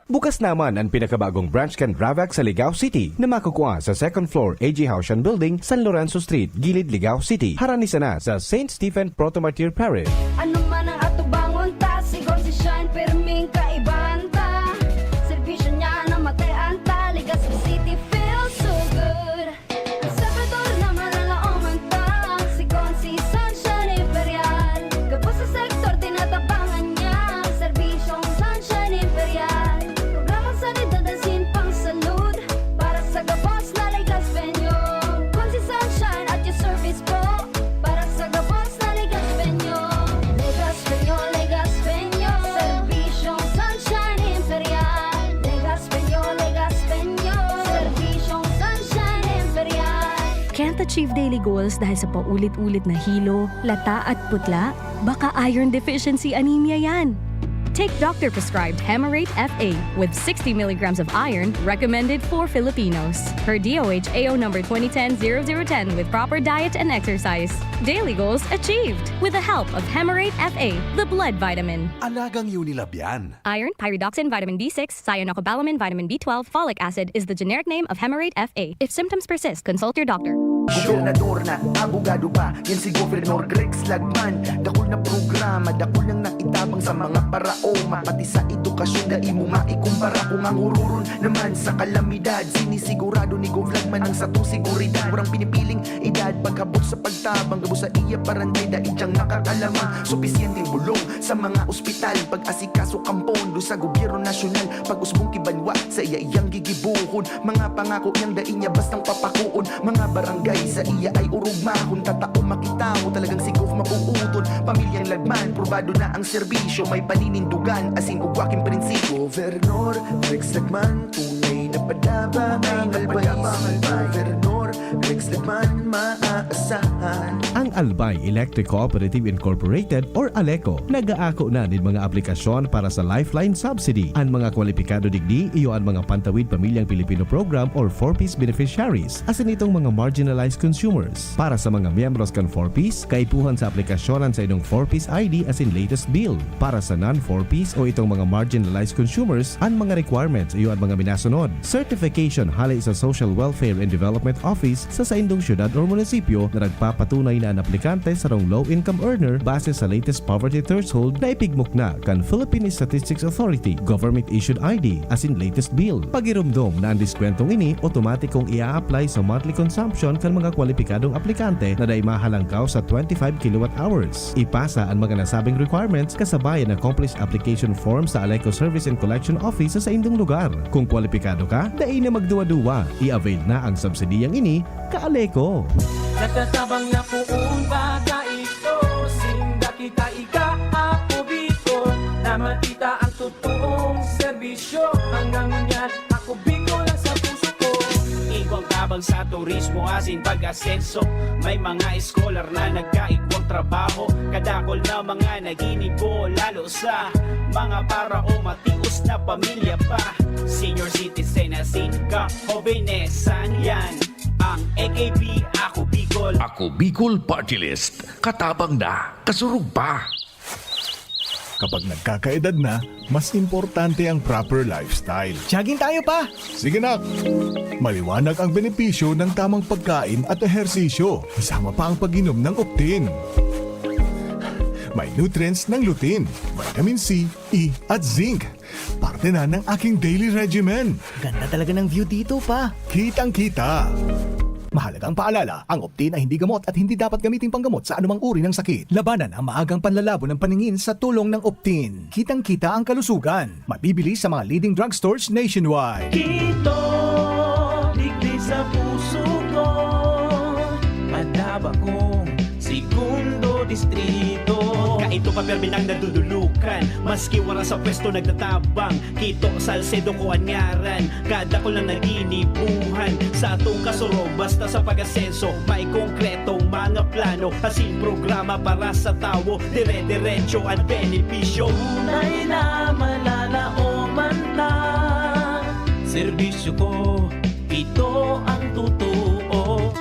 Bukas naman an pinakabagong branch kan Ravax sa Ligao City na makukua sa second floor A G Haushan Building, San Lorenzo Street, Gilid, Ligao City, harani sana sa Saint Stephen Proto-Martyr Parish. Ano man ang atubangon ta, si Gonzi Shine, pirming kaibahan ta. Serbisyo niya na matay-an ta, Legazpi City feels so good. Ang Salvador na malalaoman ta, si Gonzi Sunshine Imperial. Gabos sa sektor, tinatabangan niya, serbisyong Sunshine Imperial. Programang sanidad asin pangsalud, para sa gabos na Legazpeño. Gonzi Sunshine at your service po. Para sa gabos na Legazpeño. Legazpeño, Legazpeño. Serbisyong Sunshine Imperial. Legazpeño, Legazpeño. Serbisyong Sunshine Imperial. Can't achieve daily goals dahil sa paulit-ulit na hilo, lata at putla? Baka iron deficiency anemia yan. Take doctor-prescribed Hemarate F A with sixty milligrams of iron recommended for Filipinos, per D O H A O number twenty ten zero zero ten, with proper diet and exercise. Daily goals achieved with the help of Hemarate F A, the blood vitamin. Alagang Unilab yan. Iron, pyridoxine, vitamin B six, cyanocobalamin, vitamin B twelve, folic acid is the generic name of Hemarate F A. If symptoms persist, consult your doctor. Gobernador na, abogado pa, yan si Governor Rex Lagman. Dakul na programa, dakul nang naitabang sa mga paraoma, pati sa edukasyon, dai mo maikumpara. Kung ang hururon naman sa kalamidad, sinisigurado ni Gov Lagman ang satong seguridad. Warang pinipiling edad, paghabot sa pagtabang, gabos sa iya barangay, dai diyang nakakalamang. Supisyenteng bulong sa mga ospital, pag-asikaso kan pondo sa gobyerno nasyonal, pag-usbong ki banwa, sa iya iyang gigibohon. Mga pangako niyang dai niya bastang papakoon. Mga barangay sa iya ay orog mahon, tatao makita mo, talagang si Gov mabubuton. Pamilyang Lagman, probado na ang serbisyo, may paninindugan, asin ugwa king prinsipyo. Governor Rex Lagman, tunay na padaba, tunay na padaba, albay si Governor Rex Lagman, maaasahan. Ang Albay Electric Cooperative Incorporated or Aleco nag-aako na nin mga aplikasyon para sa Lifeline Subsidy. An mga kwalipikado digdi iyo an mga Pantawid Pamilyang Pilipino Program or four Ps beneficiaries, asin itong mga marginalized consumers. Para sa mga miyembros kan four Ps, kaipuhan sa aplikasyon an saindong four Ps I D asin latest bill. Para sa non-four Ps o itong mga marginalized consumers, an mga requirements iyo an mga minasunod: certification hale sa Social Welfare and Development Office sa saindong syudad or munisipyo na nagpapatunay na an aplikante sarong low-income earner base sa latest poverty threshold na ipigmukna kan Philippine Statistics Authority, government-issued I D, asin latest bill. Pagiromdom na an diskwentong ini otomatikong i-a-apply sa monthly consumption kan mga kwalipikadong aplikante na dai mahalangkaw sa twenty-five kilowatt hours. Ipasa an mga nasabing requirements kasabay an accomplished application form sa Aleco Service and Collection Office sa saindong lugar. Kung kwalipikado ka, dai na magduwa-duwa. I-avail na ang subsidiyang ini, ka-Aleco. Nagtatabang na poon baga ito, sinda kita ika, Ako Bicol, na makita ang totoong serbisyo. Hanggang ngunyan, Ako Bicol ang sa puso ko. Igwang tabang sa turismo asin pag-asenso. May mga scholar na nagkaigwang trabaho. Kadakol na mga naginibo, lalo sa mga para o matios na pamilya pa. Senior citizen asin kahobenesan, yan ang A K P, Ako Bicol. Ako Bicol Party List. Katabang na, kasurog pa. Kapag nagkakaedad na, mas importante ang proper lifestyle. Jogging tayo, pa! Sige, nak! Maliwanag ang benepisyo ng tamang pagkain at ehersisyo, kasama pa ang pag-inom ng Optin. May nutrients ng lutein, vitamin C, E at zinc. Parte na ng aking daily regimen. Ganda talaga ng view dito, pa. Kitang-kita. Mahalagang paalala, ang Optin ay hindi gamot at hindi dapat gamiting panggamot sa anumang uri ng sakit. Labanan ang maagang panlalabo ng paningin sa tulong ng Optin. Kitang-kita ang kalusugan. Mabibili sa mga leading drugstores nationwide. Kito, digdi sa puso ko. Madaba kong segundo distrito. Kaito pa, permi nang nadudulukan. Maski wara sa pwesto nagtatabang. Kito, Salcedo ko an ngaran. Kada ko lang naginibuhan. Sa atong kasurog, basta sa pag-asenso, may konkretong mga plano. Asin programa para sa tawo. Dire-diretso an benepisyo. Tunay na malalaoman ta. Serbisyo ko, ito ang totoo.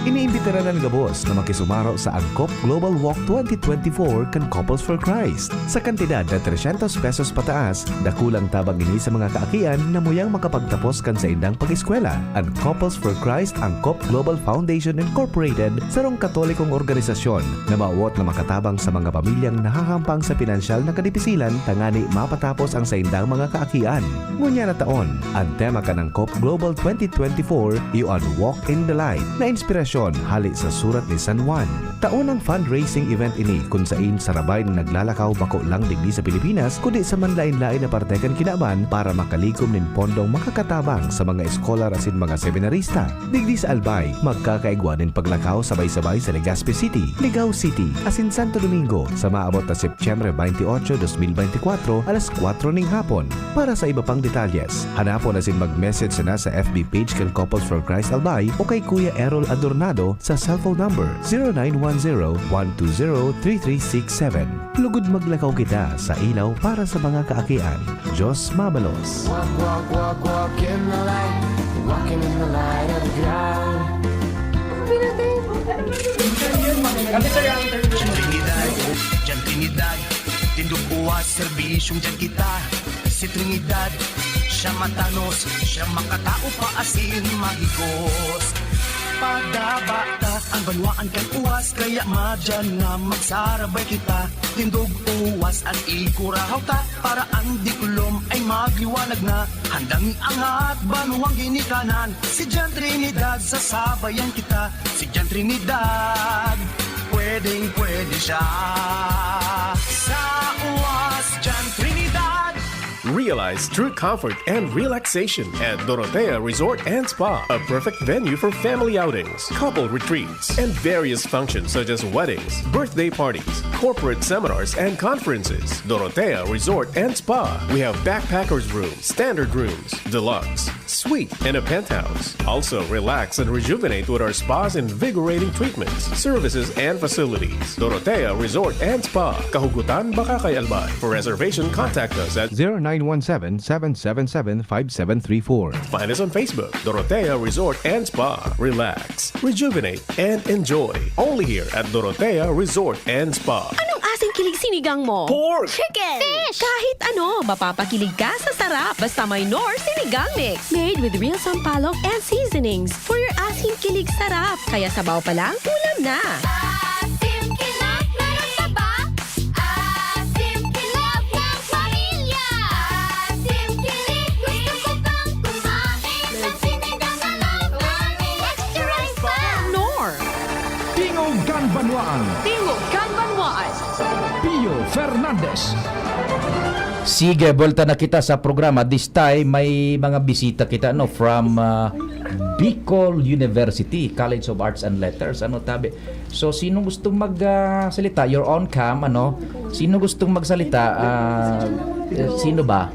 Iniimbitaran an gabos na makisumaro sa Angkop Global Walk twenty twenty-four kan Couples for Christ. Sa kantidad na trescientos pesos pataas, dakulang tabang ini sa mga kaakian na muyang makapagtapos kan saindang pag-eskwela. An Couples for Christ Angkop Global Foundation Incorporated, sarong Katolikong organisasyon na mawot na makatabang sa mga pamilyang nahahampang sa pinansyal na kadipisilan tangani mapatapos ang saindang mga kaakian. Ngunyan na taon, an tema kan Angkop Global twenty twenty-four iyo an Walk in the Light, na inspirasyon hali sa Surat ni San Juan. Taon ang fundraising event ini kun sain sarabay na naglalakaw bako lang digdi sa Pilipinas, kundi sa manlaen-laen na parte kan kinaban para makalikom nin pondong makakatabang sa mga eskolar asin mga seminarista. Digdi sa Albay, magkakaigwa nin paglakaw sabay-sabay sa Legazpi City, Ligao City, asin Santo Domingo sa maabot na Setyembre twenty-eight, twenty twenty-four, alas kwatro ning hapon. Para sa iba pang detalyes, hanapon asin mag-message sana sa F B page kan Couples for Christ Albay o kay Kuya Errol Adornado sa cellphone number zero nine one zero, one two zero, three three six seven. Lugod maglakaw kita sa ilaw para sa mga kaakian. Diyos mabalos. Walk, walk, walk, walk in the light. Walking in the light of God. Trinidad, diyan Trinidad, tindog uwas, serbisyong diyan kita. Si Trinidad, siya matanos, siya makatao pa asin mahigos. Padaba ta an banwaan kan uwas, kaya madyan nga magsarabay kita. Tindog uwas an ikurahaw ta, para an diklom ay magliwanag na. Handang iangat banwang ginikanan, si Jan Trinidad sasabayan kita. Si Jan Trinidad, pwedeng pwede siya. Sa uwas, Jan Trinidad. Realize true comfort and relaxation at Dorotea Resort and Spa, a perfect venue for family outings, couple retreats, and various functions such as weddings, birthday parties, corporate seminars, and conferences. Dorotea Resort and Spa. We have backpackers room, standard rooms, deluxe, suite, and a penthouse. Also, relax and rejuvenate with our spa's invigorating treatments, services, and facilities. Dorotea Resort and Spa, Kahugutan, Bacacay, Albay. For reservation, contact us at zero nine one seven, seven seven seven, five seven three four. Find us on Facebook, Dorotea Resort and Spa. Relax, rejuvenate, and enjoy. Only here at Dorotea Resort and Spa. Anong asing kilig sinigang mo? Pork! Chicken! Fish! Kahit ano, mapapakilig ka sa sarap. Basta may Knorr Sinigang Mix. Made with real sampalok and seasonings. For your asing kilig sarap. Kaya sabaw pa lang, ulam na. Asim kilog, meron ka ba? Asim kilog ng pamilya. Asim kilog, gusto ko pang kumain ng sinigang na lawang. Extra rice pa. Knorr. Tingog kan Banwaan. Tingog kan Banwaan. Pio Fernandez. Sige, buelta na kita sa programa. This time, may mga bisita kita, no, from, ah, Bicol University College of Arts and Letters. Ano, tabi? So, sino gustong mag, ah, salita? You're on cam, ano? Sino gustong magsalita? Ah, sino ba?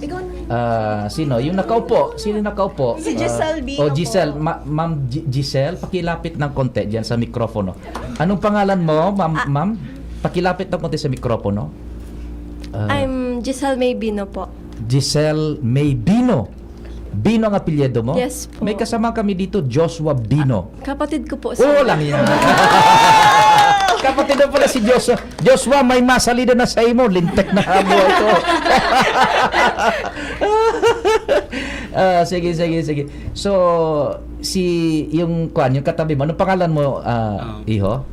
Ah, sino? Yung nakaupo. Sino nakaupo? Si Giselle Ah, Bino oh, Giselle. po. Ma-, Ma'am Gi-, Giselle, pakilapit ng konti diyan sa mikropono. Anong pangalan mo, ma'am? Ah. Ma'am? Pakilapit ng konti sa mikropono. Ah. I'm Giselle May Bino po. Giselle May Bino. Bino ang apelyido mo? Yes po. May kasama kami dito, Joshua Bino. Ah, kapatid ko po siya. Oo, lang yan. Kapatid mo pala si Joshua. Joshua, may masalida na sa imo. Lintek na habo ito. Ah, sige, sige, sige. So, si, yung, kwan, yung katabi mo, anong pangalan mo, ah, Um, iho?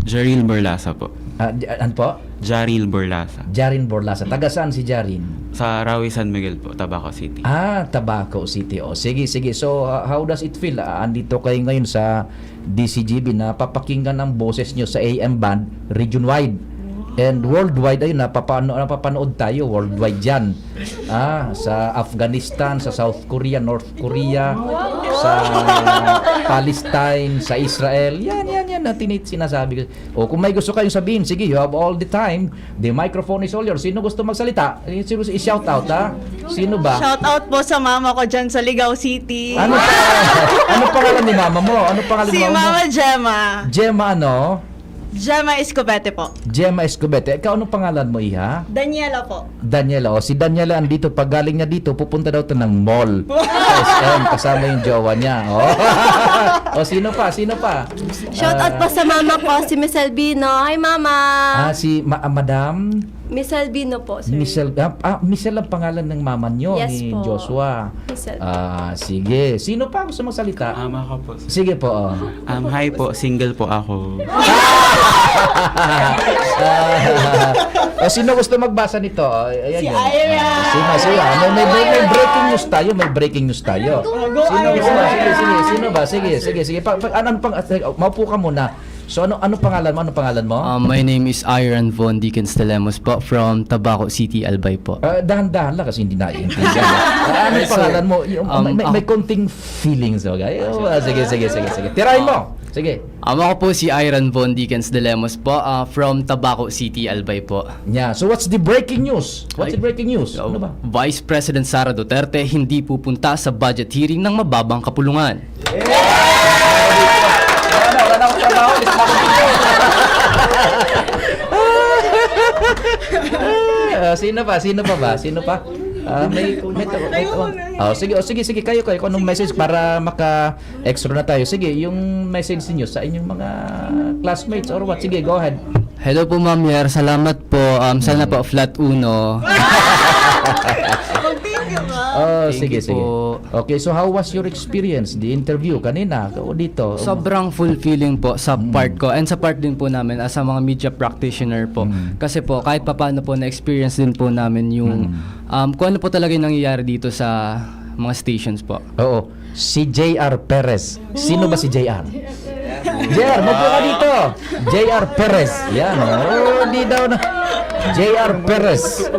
Jaril Borlasa po. Ah, j- ano po? Jaril Borlasa. Jarin Borlasa. Taga saan si Jarin? Sa Rawi San Miguel po, Tabaco City. Ah, Tabaco City. O, sige, sige. So, uh, how does it feel? Ah, andito kayo ngayon sa D C G B, napapakinggan ang boses nyo sa A M band, region-wide. And worldwide, ayun, napapano, napapanood tayo, worldwide yan. Ah, sa Afghanistan, sa South Korea, North Korea, sa Palestine, sa Israel. Yan, yan, yan, na tinit-, sinasabi ko. O kung may gusto kayong sabihin, sige, you have all the time. The microphone is all yours. Sino gusto magsalita? Eh, sino i-shout out, ha? Sino ba? Shout out po sa mama ko dyan sa Ligao City. Ano pa? Ano pangalan ni mama mo? Ano pangalan Si ni mama mo? Mama Gemma. Gemma, ano? Gemma Escobete po. Gemma Escobete. Ikaw, anong pangalan mo, iha? Daniela po. Daniela. O, si Daniela andito. Pag galing niya dito, pupunta daw to ng mall. Sa S M, kasama yung jowa niya. O. O, sino pa? Sino pa? Shout out po sa mama ko, si Miss Albino. Hi, mama! Ah, si ma- ah, Madam Miss Albino po, sir. Michelle. Ah, ah, Michelle ang pangalan ng mama niyo Yes ni po. Joshua. Michelle. Ah, sige. Sino pa gusto magsalita? Ama ko po. Sige po. Oh. Um, hi po, single po ako. O, sino gusto magbasa nito? O, ayan Si yun. Ira. Ah, sino, sino? May, may, may, may breaking news tayo. May breaking news tayo. Sino gusto? Sige, sige. Sino ba? Sige, sige, sige. Pa, pa, ano, ano pang, sige, oh, maupo ka muna. So, ano, ano pangalan mo? Ano pangalan mo? Uh, my name is Iron Von Dickens de Lemos po, from Tabaco City, Albay po. Ah, dahan-dahan lang kasi hindi naiintindihan. Ah, ano Ay, pangalan sorry. mo? Yung, Um, may, may, may ako- konting feelings, okay? Oh, ah, sige, sige, sige, sige. Tirahin mo. Sige. Um, ako po si Iron Von Dickens de Lemos po, uh, from Tabaco City, Albay po. Yeah. So, what's the breaking news? What's the Ay. breaking news? Ano ba? Vice President Sara Duterte hindi pupunta sa budget hearing ng mababang kapulungan. Ah, sino pa? Sino pa ba? Sino pa? Ah, may, may, may, oh, sige, oh, sige, sige, kayo, kayo, kung anong message para maka-extra na tayo. Sige, yung message ninyo sa inyong mga classmates or what? Sige, go ahead. Hello po, Ma'am Yer. Salamat po. Um, sana po flat uno. Mag-thank you ka. Oh, Thank sige, you sige. po. Okay, so how was your experience, the interview kanina o dito? Sobrang fulfilling po sa part ko and sa part din po namin as a mga media practitioner po. Kasi po, kahit papaano po, na-experience din po namin yung um, kung ano po talaga yung nangyayari dito sa mga stations po. Oo. Si J R Perez. Sino ba si J R? J R, maupo ka dito. J R Perez. Yan. Oh, di daw na. J R Perez.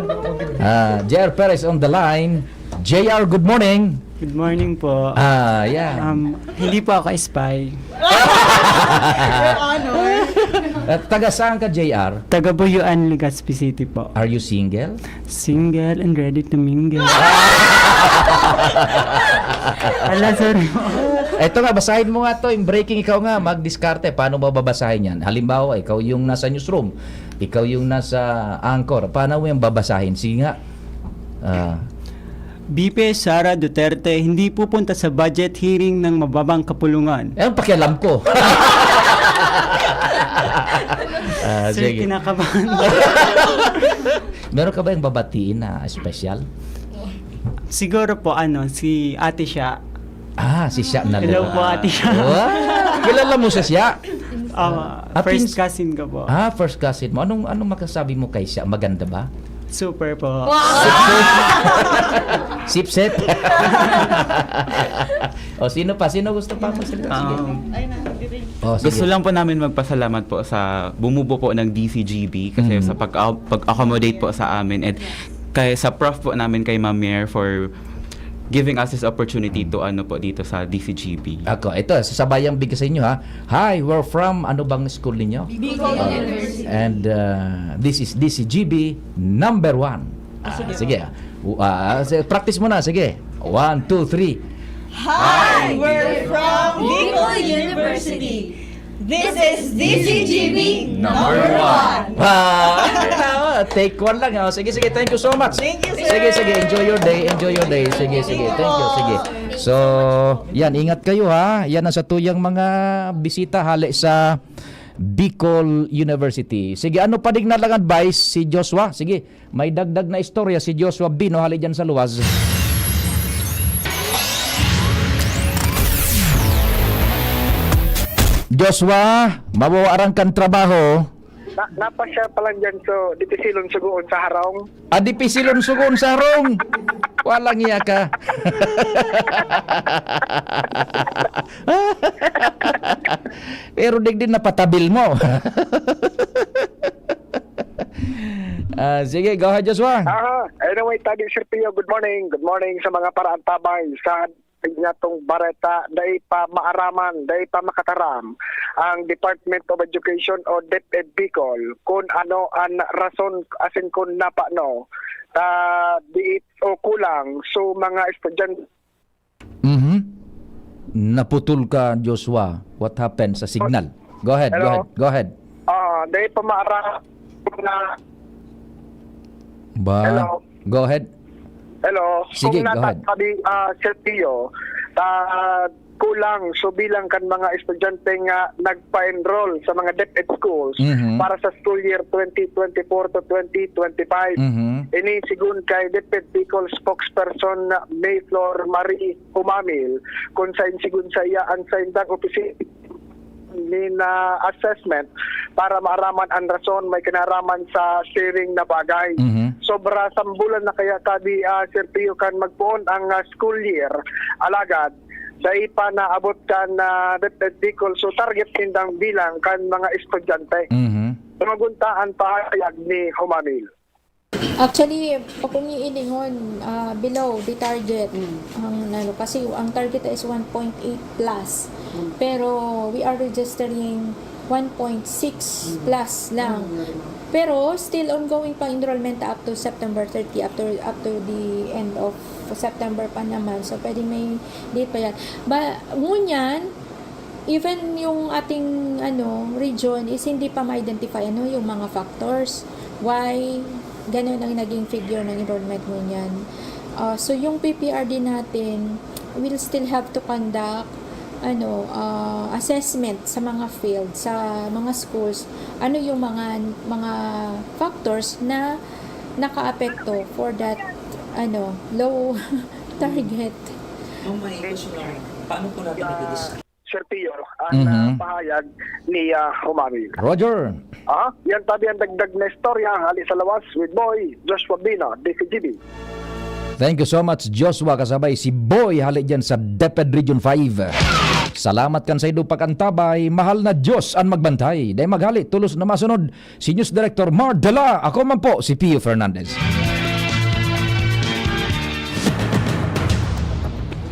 Ah, J R Perez on the line. J R, good morning. Good morning po. Ah, yeah. Um, hindi po ako spy. At taga saan ka, J R? Taga Buyuan, Legazpi City po. Are you single? Single and ready to mingle. Ala, sorry po. Ito nga, basahin mo nga to, yung breaking, ikaw nga, magdiskarte. Paano mo babasahin yan? Halimbawa, ikaw yung nasa newsroom, ikaw yung nasa anchor. Paano mo yung babasahin? Sige nga. Ah. V P Sara Duterte hindi pupunta sa budget hearing ng mababang kapulungan. Eh, ang pakialam ko. Ah, Sir, sige. Kinakabahan. Meron ka ba yung babatiin na special? Siguro po, ano, si Ate Sha. Ah, si Sha na Hello naman. Po, Ate Sha. Wow. Kilala mo si Sha? Ah, Ah, first pins- cousin ko po. Ah, first cousin mo. Anong, anong masasabi mo kay Sha? Maganda ba? Super po. Sip-sip. O, sino pa? Sino gusto pa magsalita? Sige. Um, O, gusto sige. lang po namin magpasalamat po sa bumubo po ng D C G B kasi Mm. sa pag- pag-accommodate po sa amin and kay sa prof po namin kay Ma'am Mayor for giving us this opportunity to ano po dito sa D C G B. Ako, ito, sasabayang bigay sa inyo, ha. Hi, we're from, ano bang school ninyo? Bicol University. And uh, this is D C G B number one. Ah, sige. Uh, uh, practice mo na, sige. One, two, three. Hi, we're from Bicol University. This is D C G B number one. Ah, take one lang. Oh. Sige, sige. Thank you so much. Thank you, sir. Sige, sige. Enjoy your day. Enjoy your day. Sige, sige. Thank you. Sige. So, yan. Ingat kayo, ha. Yan ang satuyang mga bisita hale sa Bicol University. Sige, ano pa ding nalang advice si Joshua? Sige, may dagdag na istorya si Joshua Bino hale dyan sa luwas. Joshua, mawawaran kan trabaho. Na, napasyal pa lang dyan, so, dipisilon sugoon sa harong. Ah, dipisilon sugoon sa harong. Walang iya ka. Pero digdi napatabil mo. Ah, sige, go ahead, Joshua. Aha. Anyway, Tadi Sir Pio, good morning. Good morning sa mga paraantabay sa inyatong bareta. Dai pa maaraman, dai pa makataram ang Department of Education o DepEd Bicol kung ano ang rason asin kung napano ta diit o kulang so mga estudyante. Mhm. Naputol ka, Joshua. What happened sa signal? Go ahead, go Hello? ahead, go ahead. Ah, dai pa maaraman na Ba? Hello? Go ahead. Hello. Sige, Kung go ahead. Natatabi, ah, Sir Pio, ta kulang so bilang kan mga estudyante nga nagpa-enroll sa mga DepEd schools Mhm. para sa school year twenty twenty-four to twenty twenty-five. Mhm. Ini sigun kay DepEd Bicol spokesperson Mayflor Marie Humamil, kung sain sigun saiya ang saindang opisina nin, ah, assessment para maaraman ang rason may kinaraman sa siring na bagay. Mhm. Sobra sambulan na kaya tabi, ah, Sir Pio, kan magpoon ang, ah, school year. Alagad, dai pa naabot kan, ah, DepEd Bicol. So, target nindang bilang kan mga estudyante. Mhm. Tumagunta ang pahayag ni Humamil. Actually, kung iilingon, ah, below the target, Mm. ang ano, kasi ang target is one point eight plus. Mm. Pero we are registering one point six Mm. plus lang. Mm, meron na. Pero still ongoing pa enrollment up to September thirty, up to, up to the end of September pa naman. So, pwedeng may date pa yan. Ba, ngunyan, even yung ating, ano, region is hindi pa ma-identify, ano, yung mga factors why ganun ang naging figure ng enrollment ngunyan. Ah, so, yung P P R D natin will still have to conduct, ano, ah, assessment sa mga field, sa mga schools. Ano yung mga, mga factors na nakaapekto for that, ano, low target? Kung may question lang, paano po natin Ah, nagdidis- Sir Pio, ang, Mhm. ah, pahayag ni, ah, Humamil. Roger. Ah, yan tabi ang dagdag na istorya. Hali sa lawas with Boy Joshua Bino, D C G B. Thank you so much, Joshua, kasabay si Boy hali dyan sa DepEd Region five. Salamat kan saindo pag-antabay. Mahal na Diyos an magbantay. Dai maghali, tolos na masunod si News Director Mar Dela. Ako man po si Pio Fernandez.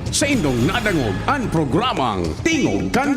Saindong nadangog an programang Tingog kan